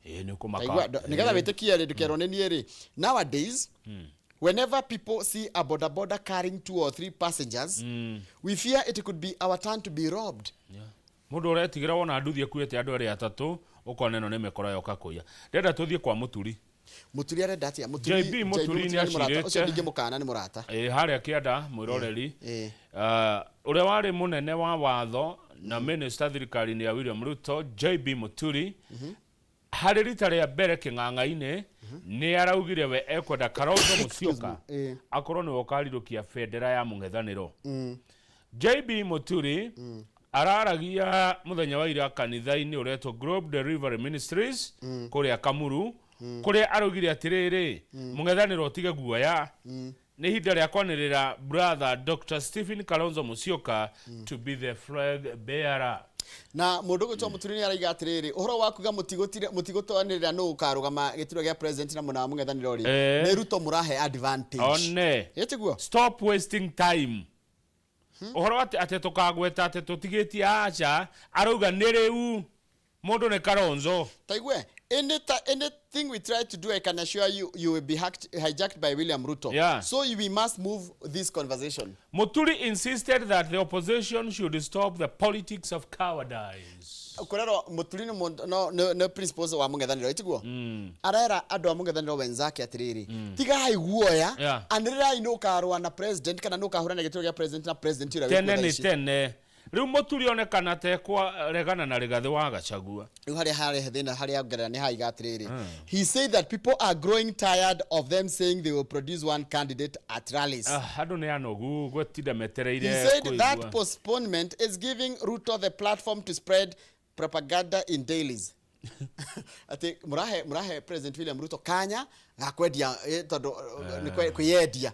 Ĩĩ, nĩ ũkũmaka. Taigua, nĩgetha wĩtĩkie rĩ, ndũkerwo nĩ niĩ rĩ, nowadays whenever people see a boda boda carrying two or three passengers, we fear it could be our turn to be robbed. Mũndũ ũretigĩra wona nduthi ĩkuĩte andũ erĩ atatũ, ũkona ĩno nĩ mĩkora yoka kũiya. Ndĩrenda tũthiĩ kwa Mũturi. Mũturi arenda atĩa? Mũturi? JB Mũturi nĩ mũrata nĩ ũcio. acirĩte. Ndingĩmũkana, nĩ mũrata. Ĩ harĩa kĩanda mwĩroreri, ũrĩa warĩ mũnene wa watho na minister thirikari-inĩ ya William Ruto, JB Muturi, harĩ rita rĩa mbere kĩng'ang'a-inĩ nĩ araugire we ekwenda Kalonzo Musyoka akorwo nĩwe ũkarirũkia bendera ya mũng'ethanĩro. JB Muturi araragia mũthenya wa ira kanitha-inĩ ũretwo Globe Delivery Ministries kũrĩa Kamuru, kũrĩa araugire atĩrĩrĩ, mũng'ethanĩro ũtige guoya, nĩ ihinda rĩa kwanĩrĩra brother Dr. Stephen Kalonzo Musyoka to be the flag bearer. Na mũndũ ũgwĩtwo Mũturi nĩ araiga atĩrĩrĩ, ũhoro wa kuga mũtigũtwanĩrĩra nũ ũkarũgama gĩturwa gĩa president na mwena wa mũng'ethanĩro rĩ, nĩ Ruto mũrahe advantage. One. Ĩtiguo? Stop wasting time. Ũhoro atĩ tũkagweta atĩ tũtigĩtie, aca, arauga nĩ rĩu mũndũ nĩ Kalonzo. Taigue, anything we try to do, I can assure you, you will be hacked, hijacked by William Ruto. So we must move this conversation. Muturi insisted that the opposition should stop the politics of cowardice. Kũrerwo Mũturi nĩ no nĩ principles wa mũng'ethanĩro, ĩtiguo? Arera andũ a mũng'ethanĩro wenzake atĩrĩrĩ, tigai guoya, anĩrĩrai nũ ũkarũa na president kana nũ ũkahũrana gĩturwa gĩa president na president ũrĩa Tene wĩkuo thaa nĩ ici. Tene rĩu Mũturi onekana tekwaregana na Rigathĩ wa Gachagua. Rĩu harĩa harehe thĩna, harĩa ongerera nĩ haiga atĩrĩrĩ, he said that people are growing tired of them saying they will produce one candidate at rallies. Ah, andũ nĩ anogu gũtinda metereire He said kũigua. that postponement is giving Ruto the platform to spread propaganda in dailies. Atĩ mũrahe President William Ruto kanya ga kwendia, tondũ nĩ kwĩyendia.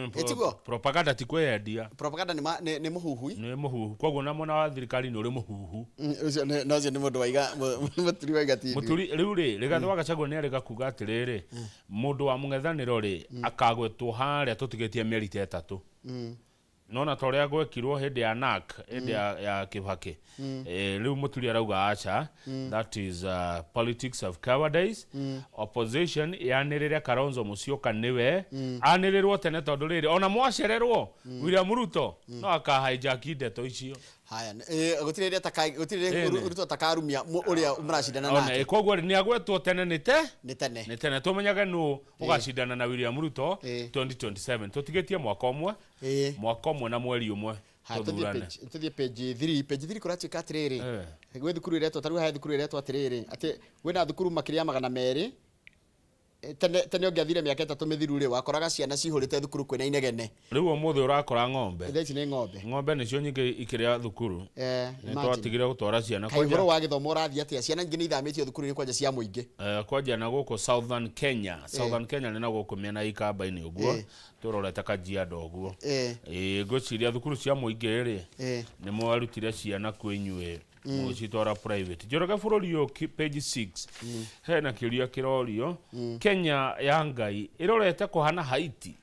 Ĩtiguo? Propaganda ti kwĩyendia. Propaganda nĩ mũhuhui. Nĩ mũhuhu, koguo na mwena wa thirikari nĩ ũrĩ mũhuhu. Ũcio no ũcio nĩ mũndũ waiga, Mũturi waiga TV. Mũturi rĩu rĩ, Rigathĩ wa Gachagua nĩ arega kuga atĩrĩrĩ, mũndũ wa mũng'ethanĩro rĩ akagwetwo harĩa tũtigĩtie mĩeri ta 3, nona ta ũrĩa gwekirwo hĩndĩ ya NARC, hĩndĩ ya Kibaki. Rĩu Mũturi arauga aca, that is politics of cowardice. Opposition yanĩrĩre Kalonzo Musyoka nĩwe anĩrĩrwo tene, tondũ rĩrĩ ona mwacererwo William Ruto no akahijack ndeto icio. Haya, gũtirĩ rĩrĩa gũtirĩ Ĩni. Ruto atakarumia ũrĩa mũracindana Ona nake. Koguo rĩ, nĩ agwetwo tene nĩ te Nĩ tene. Nĩ tene tũmenyage nũ ũgacindana na William Ruto 2027. Tũtigĩtie mwaka ũmwe, mwaka ũmwe na mweri ũmwe Haya, tũthiĩ tũthurane. Tũthiĩ page 3. Page 3 kũratuĩka atĩrĩrĩ, gwĩ thukuru ĩretwo, ta rĩu he thukuru ĩretwo atĩrĩrĩ, atĩ kwĩna thukuru makĩria ya 200. Tene tene ũngĩathire mĩaka 3 mĩthiru rĩ, wakoraga ciana cihũrĩte thukuru kwĩna inegene. Rĩu ũmũthĩ ũrakora ng'ombe. Thaa ici nĩ ng'ombe. Ng'ombe nĩcio nyingĩ ikĩrĩa thukuru. Nĩ Imagine. twatigire gũtwara ciana. Kaĩ ũhoro wa gĩthomo ũrathiĩ atĩa? Ciana nyingĩ nĩ ithamĩtio thukuru-inĩ kwanja cia mũingĩ. Kwanja na gũkũ Southern Kenya. Southern Kenya nĩ na gũkũ mĩena ya Ikamba-inĩ ũguo, tũrorete Kajiado ũguo. Ĩĩ, ngwĩciria thukuru cia mũingĩ rĩ, nĩ mwarutire ciana kwĩ inyuĩ mũgĩcitwara private. Njoroge, bũrũri ũyũ, page 6 hena kĩũria kĩrorio, Kenya ya Ngai ĩrorete kũhana Haiti?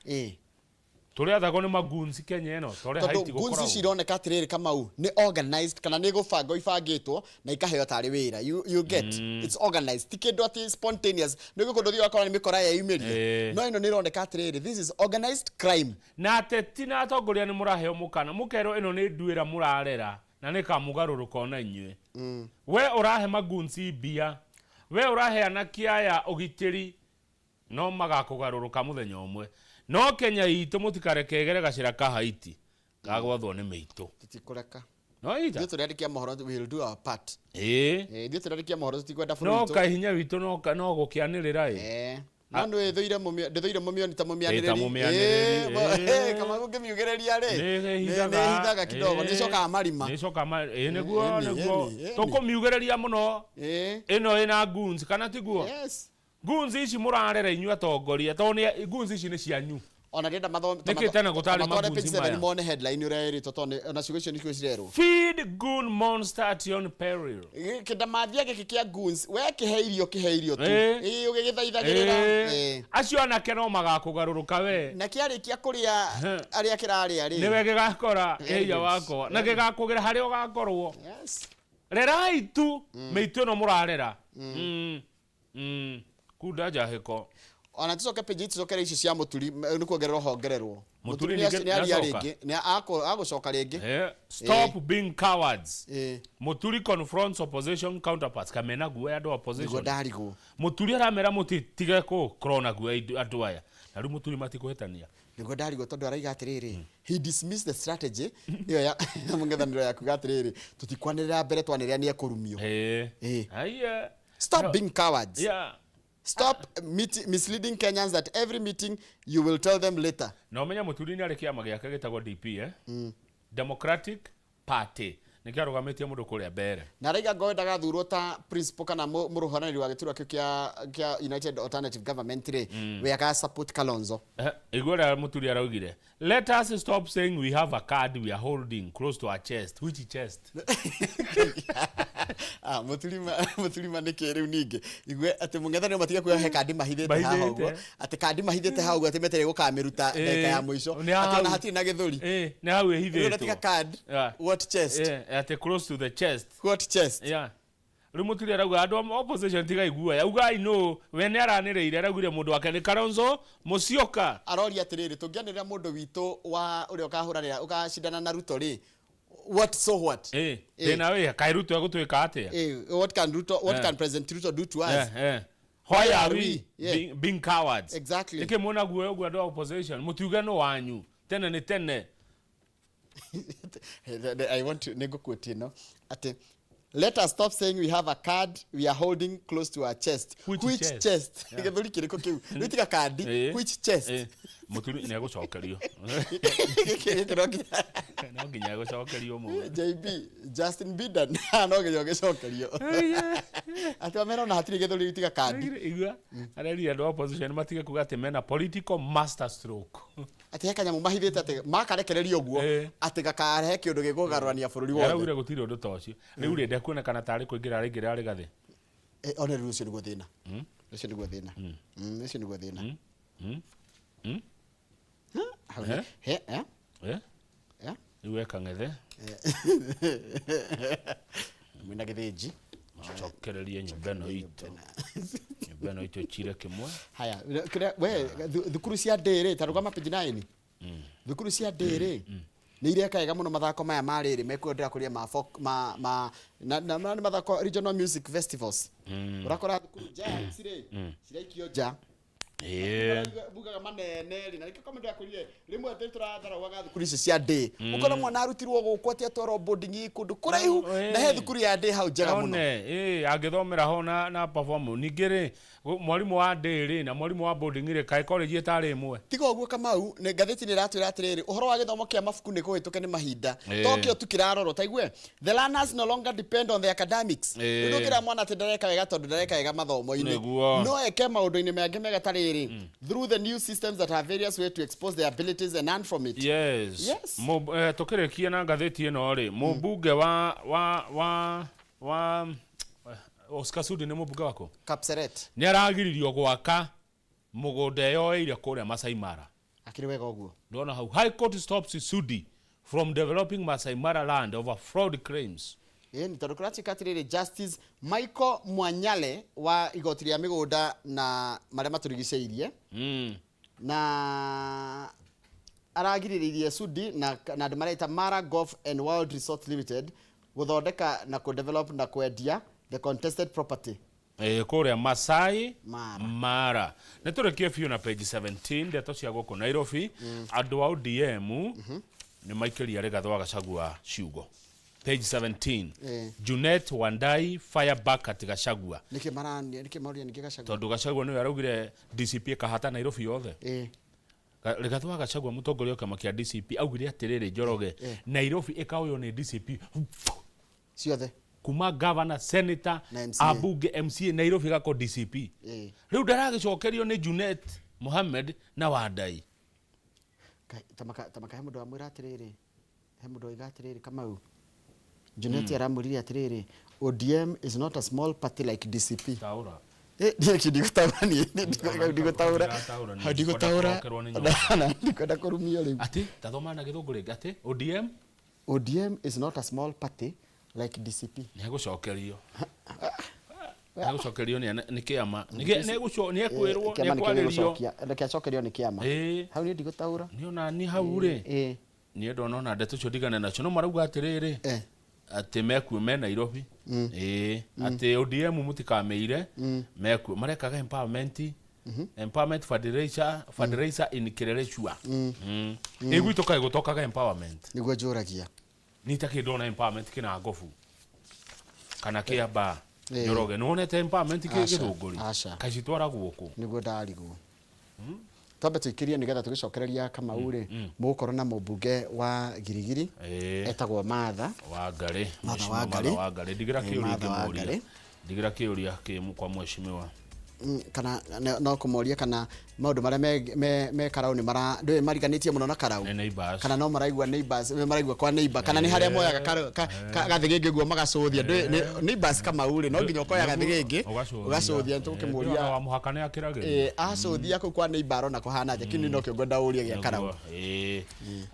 Tũrĩathagwo nĩ magunzi Kenya ĩno ta ũrĩa Tondũ Haiti guns ici gũkoragwo. ironeka atĩrĩrĩ, Kamau, nĩ organized kana nĩ gũbangwo ibangĩtwo na ikaheo tarĩ wĩra. You get, it's organized, ti kĩndũ atĩ spontaneous. Nĩ kũndũ ũthiĩ ũgakora nĩ mĩkora yeyumĩria. No ĩno nĩ ĩroneka atĩrĩrĩ, this is organized crime. Na ateti na atongoria nĩ mũraheo mũkana, mũkerwo ĩno nĩ nduĩra mũrarera na nĩ kamũgarũrũka ona inyuĩ. We ũrahe magunzi mbia, we ũrahe anake aya ũgitĩri, no magakũgarũrũka mũthenya ũmwe. No Kenya itũ mũtikareke ĩgere gacĩra ka Haiti gagwathwo nĩ mĩitũ. Tũtikũreka. No ita. Ithuĩ tũrĩandĩkia mohoro, we will do our part. Ĩĩ. Ithuĩ tũrĩandĩkia mohoro, tũtikwenda bũrũri No witũ. kahinya witũ no gũkĩanĩrĩra ĩ. No nĩ thũire mũmĩ ndĩthũire mũmĩoni ta Ĩ, ta mũmĩanĩrĩri. mũmĩanĩrĩri, Ĩ, bo- ĩ. ĩ, kama ũngĩmiugĩrĩria rĩ. Nĩ Nĩ ĩhithaga. nĩ ĩhithaga kidogo, nĩ ĩcokaga marima. Nĩ ĩcokaga ma ĩ nĩguo Ĩni, nĩguo. ĩni, ĩni. Tũkũmiugĩrĩria mũno. Ĩ. Ĩno ĩna goons kana tiguo? Yes. Goons ici mũrarera inyuĩ atongoria tondũ nĩ goons ici nĩ cianyu. Ona ndĩrenda mathome Nĩkĩ tene gũtarĩ matware magoons page 7 maya? mone headline ũrĩa ĩrĩtwo tondũ ona ciugo icio nĩcio cirerwo. Feed goon monster at your own peril. Kĩndamathia gĩkĩ kĩa goons we kĩhe irio kĩhe irio tu. Ĩ. Ĩ ũgĩgĩthaithagĩrĩra. Ĩ. Ĩ. Acio anake no magakũgarũrũka we. Na kĩarĩkia kũrĩa arĩa kĩrarĩa rĩ. Nĩwe gĩgakora Very ĩia good. wakwa na gĩgakũgĩra harĩa ũgakorwo. Yes. Rerai tu mĩitũ ĩno mũrarera. Kunda njahĩko. Ona tucoke page tucokere icio cia Mũturi nĩ kuongererwo hongererwo. Mũturi Mũturi nĩ ningĩ aria nĩacoka. rĩngĩ nĩ agũcoka rĩngĩ. Stop being cowards. Eh. Mũturi confronts opposition counterparts kamena guoya andũ a Nĩguo opposition. ndarigwo. Mũturi aramera mũtitige kũkorwo guoya andũ aya. Na rĩu Mũturi matikũhĩtania. Nĩguo ndarigwo tondũ araiga atĩrĩrĩ he dismissed the strategy ĩyo ya mũng'ethanĩro ya kuga atĩrĩrĩ tũtikwanĩrĩra mbere twanĩrĩra nĩ ekũrumio. Eh. Aiya. Stop being cowards. Yeah. Stop misleading Kenyans that every meeting you will tell them later. Na ũmenye Mũturi nĩ arĩ kĩama gĩake gĩtagwo DP eh? Democratic Party. Nĩkĩo arũgamĩtie mũndũ kũrĩa mbere. Na araiga ngo ndagathurwo ta principal kana mũrũhanĩrĩri wa gĩturwa kĩu kĩa United Alternative Government rĩ we aka support Kalonzo. Igua ũrĩa Mũturi araugire. Let us stop saying we have a card we are holding close to our chest. Which chest? Ah, Mũturi ma nĩkĩ rĩu ningĩ igue atĩ mũng'ethanĩro matige kuoya he kandi mahithĩte haha ũguo atĩ kandi mahithĩte haha ũguo atĩ metereire gũkamĩruta ndagĩka ya mũico atĩ ona hatirĩ na gĩthũri. Nĩ hau Rĩu ĩhithĩtwo. ũratiga card. What chest? Atĩ close to the chest. What chest? Yeah. Rĩu Mũturi arauga andũ a opposition tigai guoya ugai nũ we nĩ aranĩrĩire araugire mũndũ wake nĩ Kalonzo Musyoka. Aroria atĩrĩrĩ tũngĩanĩrĩra mũndũ witũ wa ũrĩa ũkahũranĩra ũgacindana na Ruto rĩ what so what? Thĩna wĩ kaĩ Ruto egũtwĩka atĩa? What can Ruto, what can President Ruto do to us? Why are we being cowards? Exactly. Nĩkĩ mwona guoya ũguo andũ a opposition mũtiuge nũ wanyu tene nĩ tene. I want to nĩngũquote ĩno atĩ let us stop saying we have a card we are holding close to our chest. Which chest? Chest? Gĩthũri kĩrĩkũ kĩu? Rĩu tiga kandi. Which chest? Mũturi nĩ egũcokerio. Gĩkĩ no nginya No nginya egũcokerio mũno. JB Justin Bieber no nginya ũgĩcokerio. Atĩ wamera ona hatirĩ gĩthũri rĩu tiga kandi. Igua arerire andũ a opposition matige kuga atĩ mena political master stroke. Atĩ he kanyamũ mahithĩte atĩ makarekereria ũguo atĩ gakarehe kĩũndũ gĩkũgarũrania bũrũri wothe. Araugire gũtirĩ ũndũ ta ũcio. Rĩu rĩ ndekuonekana tarĩ kũingĩra araingĩra Rigathĩ. One rĩu ũcio nĩguo thĩna. Ũcio nĩguo thĩna. Ũcio nĩguo thĩna. Hau he eh? Eh? Rĩu weka ng'ethe. Mwĩna gĩthĩnji. Cokererie nyũmba ĩno itũ. Nyũmba ĩno itũ ĩchire kĩmwe. Haya, kĩrĩa we thukuru cia ndĩrĩ ta rũgama page 9. Thukuru cia ndĩrĩ nĩ ireka wega mũno mathako maya ma rĩrĩ mekuendera kũrĩa ma folk ma ma na na na nĩ mathako regional music festivals. Ũrakora thukuru Giants rĩ ciraikio nja. Bugaga manene rĩ na nĩkĩo comment yakwĩrire rĩmwe atĩ tũratharauaga thukuru ici cia ndĩ. Ũkona mwana arutirwo gũkũ atĩ atwarwo boarding kũndũ kũraihu na he thukuru ya ndĩ hau njega mũno. One, angĩthomera ho na perform ningĩ rĩ mwarimũ wa ndĩ rĩ na mwarimũ wa boarding rĩ kaĩ college ĩtarĩ ĩmwe. Tiga ũguo Kamau nĩ ngathĩti nĩ ĩratwĩra atĩrĩrĩ ũhoro wa gĩthomo kĩa mabuku nĩ kũhĩtũke nĩ mahinda tokĩo tu kĩrarorwo ta igue the learners no longer depend on the academics. Rĩu ndũngĩra mwana atĩ ndareka wega tondũ ndareka wega mathomo-inĩ no eke maũndũ-inĩ mangĩ mega ta rĩrĩ through the new systems that have various ways to expose their abilities and earn from it. Yes. Yes. Tũkĩrĩkia na ngathĩti ĩno rĩ mũmbunge wa Oscar Sudi nĩ mũmbunge waku? Kapseret. Nĩ aragiririo gwaka mũgũnda eyoeire kũrĩa Masai Mara. Akĩrĩ wega ũguo. Ndona hau High Court stops Sudi from developing Masai Mara land over fraud claims. Ĩni tondũ kũratuĩka atĩrĩrĩ Justice Michael Mwanyale wa igoti rĩa mĩgũnda na marĩa matũrigicĩirie na aragirĩrĩirie Sudi na andũ mareta Mara Golf and World Resort Limited gũthondeka na kũdevelop na kwendia the contested property. Kũrĩa Masai Mara. Nĩ tũrĩkie biũ na page 17 ndeto cia gũkũ Nairobi andũ a ODM nĩ maikĩria Rigathĩ wa Gachagua ciugo. Page 17. Eh. Junet Wandai fire back at Gachagua. Nĩkĩ mara nĩkĩ maũria nĩkĩ Gachagua? Tondũ Gachagua nĩwe araugire DCP ĩkahata Nairobi yothe. Eh. Rigathi wa Gachagua mũtongoria wa kĩama kĩa DCP augire atĩrĩrĩ Njoroge, Eh. Nairobi ĩkaoywo nĩ DCP Ciothe. Kuma governor, senator, Na MCA. Abunge, MCA, Nairobi ĩgakorwo DCP. Eh. Rĩu ndaragĩcokerio nĩ Junet Mohamed na Wandai. Tamaka he mũndũ wamwĩra atĩrĩrĩ, he mũndũ waiga atĩrĩrĩ Kamau. Junet aramwĩrire atĩrĩrĩ, ODM is not a small party like DCP. Taũra. Eh, niĩ ndigũtaũra niĩ, ndigũtaũra. Ndĩrataũra niĩ, Ndigũtaũra. ndikwenda kũrokerwo nĩ nyoka. Na ndikwenda kũrumio rĩu. Atĩ tathoma na gĩthũngũ rĩngĩ atĩ ODM ODM is not a small party like DCP. Nĩegũcokerio. Nĩegũcokerio nĩ kĩama. Nĩekwĩrwo, Kĩama nĩkĩo nĩekwarĩrio. gĩgũcokia. Reke acokerio nĩ kĩama. Ĩĩ. Hau niĩ ndigũtaũra. Nĩ ona ni hau rĩ. Ĩĩ. Niĩ ndona ona ndeto icio ndigane nacio no marauga atĩrĩrĩ Eh. atĩ mekuo me Nairobi. Ĩĩ, atĩ ODM mũtikamĩire mekuo marekaga empowerment, empowerment fundraiser in Kileleshwa. Ĩ gwitũ kaĩ gũtokaga empowerment? Nĩguo njũragia. Ni ta kĩ ndona empowerment kĩna ngobu kana kĩamba. Eh. Njoroge, nĩwonete empowerment kĩ Aca, Gĩthũngũri? aca. Kaĩ citwaragwo kũ? Nĩguo ndarigwo. Twambe tũikĩrie nĩgetha tũgĩcokereria Kamau rĩ, mũgũkorwo na mũmbunge wa Girigiri Ĩĩ. etagwo Martha. Wangarĩ. Martha Mheshimiwa Wangarĩ. Martha Wangarĩ, ndigira Eh, kĩũria Martha ingĩmũria. Wangarĩ. Ndigira kĩũria kĩ kwa mheshimiwa. Kana no kũmoria kana maũndũ marĩa me Karau nĩ mara ndũĩ mariganĩtie mũno na Karau. Nĩ neighbors. Kana no maraigua neighbors, maraigua kwa neighbor, kana nĩ harĩa moyaga gathĩgĩngĩ guo magacũthia. Ndũĩ neighbors Kamau rĩ, no nginya ũkoya gathĩgĩngĩ ũgacũthia tũkĩmũria. Wa mũhaka nĩ akĩragĩria. Eh, acũthia kũu kwa neighbor arona kũhana atĩa, kĩu nokĩo ngwenda ũrie gĩa Karau. Ĩĩ,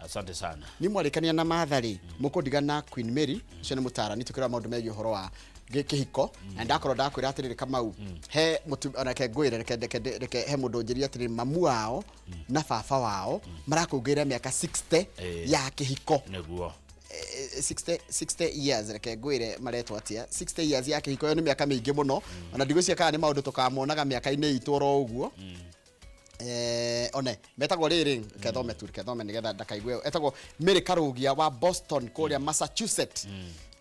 asante sana. Ni mwarĩkania na Martha rĩ, mũkũndiga na Queen Mary ũcio nĩ mũtaarani tũkĩrora maũndũ megiĩ ũhoro wa kĩhiko. Na ndakorwo ndakwĩra atĩrĩrĩ Kamau, he mũtu reke ngwĩre, reke he mũndũ ũnjĩrire atĩrĩrĩ, mamu wao na baba wao marakũngũĩra mĩaka 60 Eh. ya kĩhiko. Nĩguo. 60 years, reke ngwĩre maretwo atĩa, 60 years ya kĩhiko, ĩyo nĩ mĩaka mĩingĩ mũno. Ona ndigwĩciria kana nĩ maũndũ tũkamonaga mĩaka-inĩ itũ oro ũguo. One metagwo rĩrĩ, kethome tu, kethome nĩgetha ndakaigue, etagwo Mary Karugia wa Boston kũrĩa Massachusetts.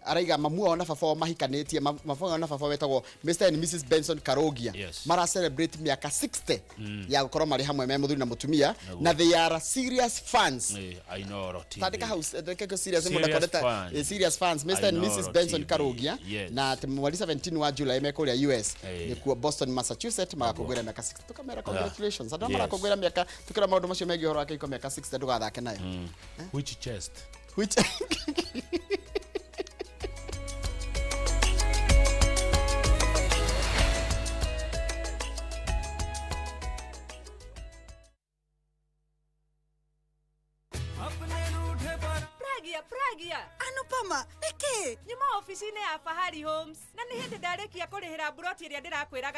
Araiga mamu wao na baba wao mahikanĩtie, baba wao na baba wetagwo Mr and Mrs Benson Karugia. Yes. Mara celebrate mĩaka 60 ya gũkorwo marĩ hamwe me mũthuri na mũtumia, na they are serious fans. Ĩĩ, Ainoro TV. Tandĩka hau, reke serious Serious mũndũ akonete, fans. Serious fans, Mr and Ainoro Mrs Benson TV. Karugia. Yes. Na atĩ mweri 17 wa July me kũrĩa US, Eh. nĩkuo Boston Massachusetts, magakũngũĩra mĩaka 60. Tũkamera congratulations andũ Yes. marakũngũĩra mĩaka, tukĩra maũndũ macio megiĩ ũhoro wa kĩhiko mĩaka 60, ndũgathake nayo. Which chest? Which Pragia, Pragia. Anupama, nĩkĩ? Nyuma ofici-inĩ ya Fahari Homes na nĩ hĩndĩ ndarĩkia kũrĩhĩra mburoti ĩrĩa ndĩrakwĩraga.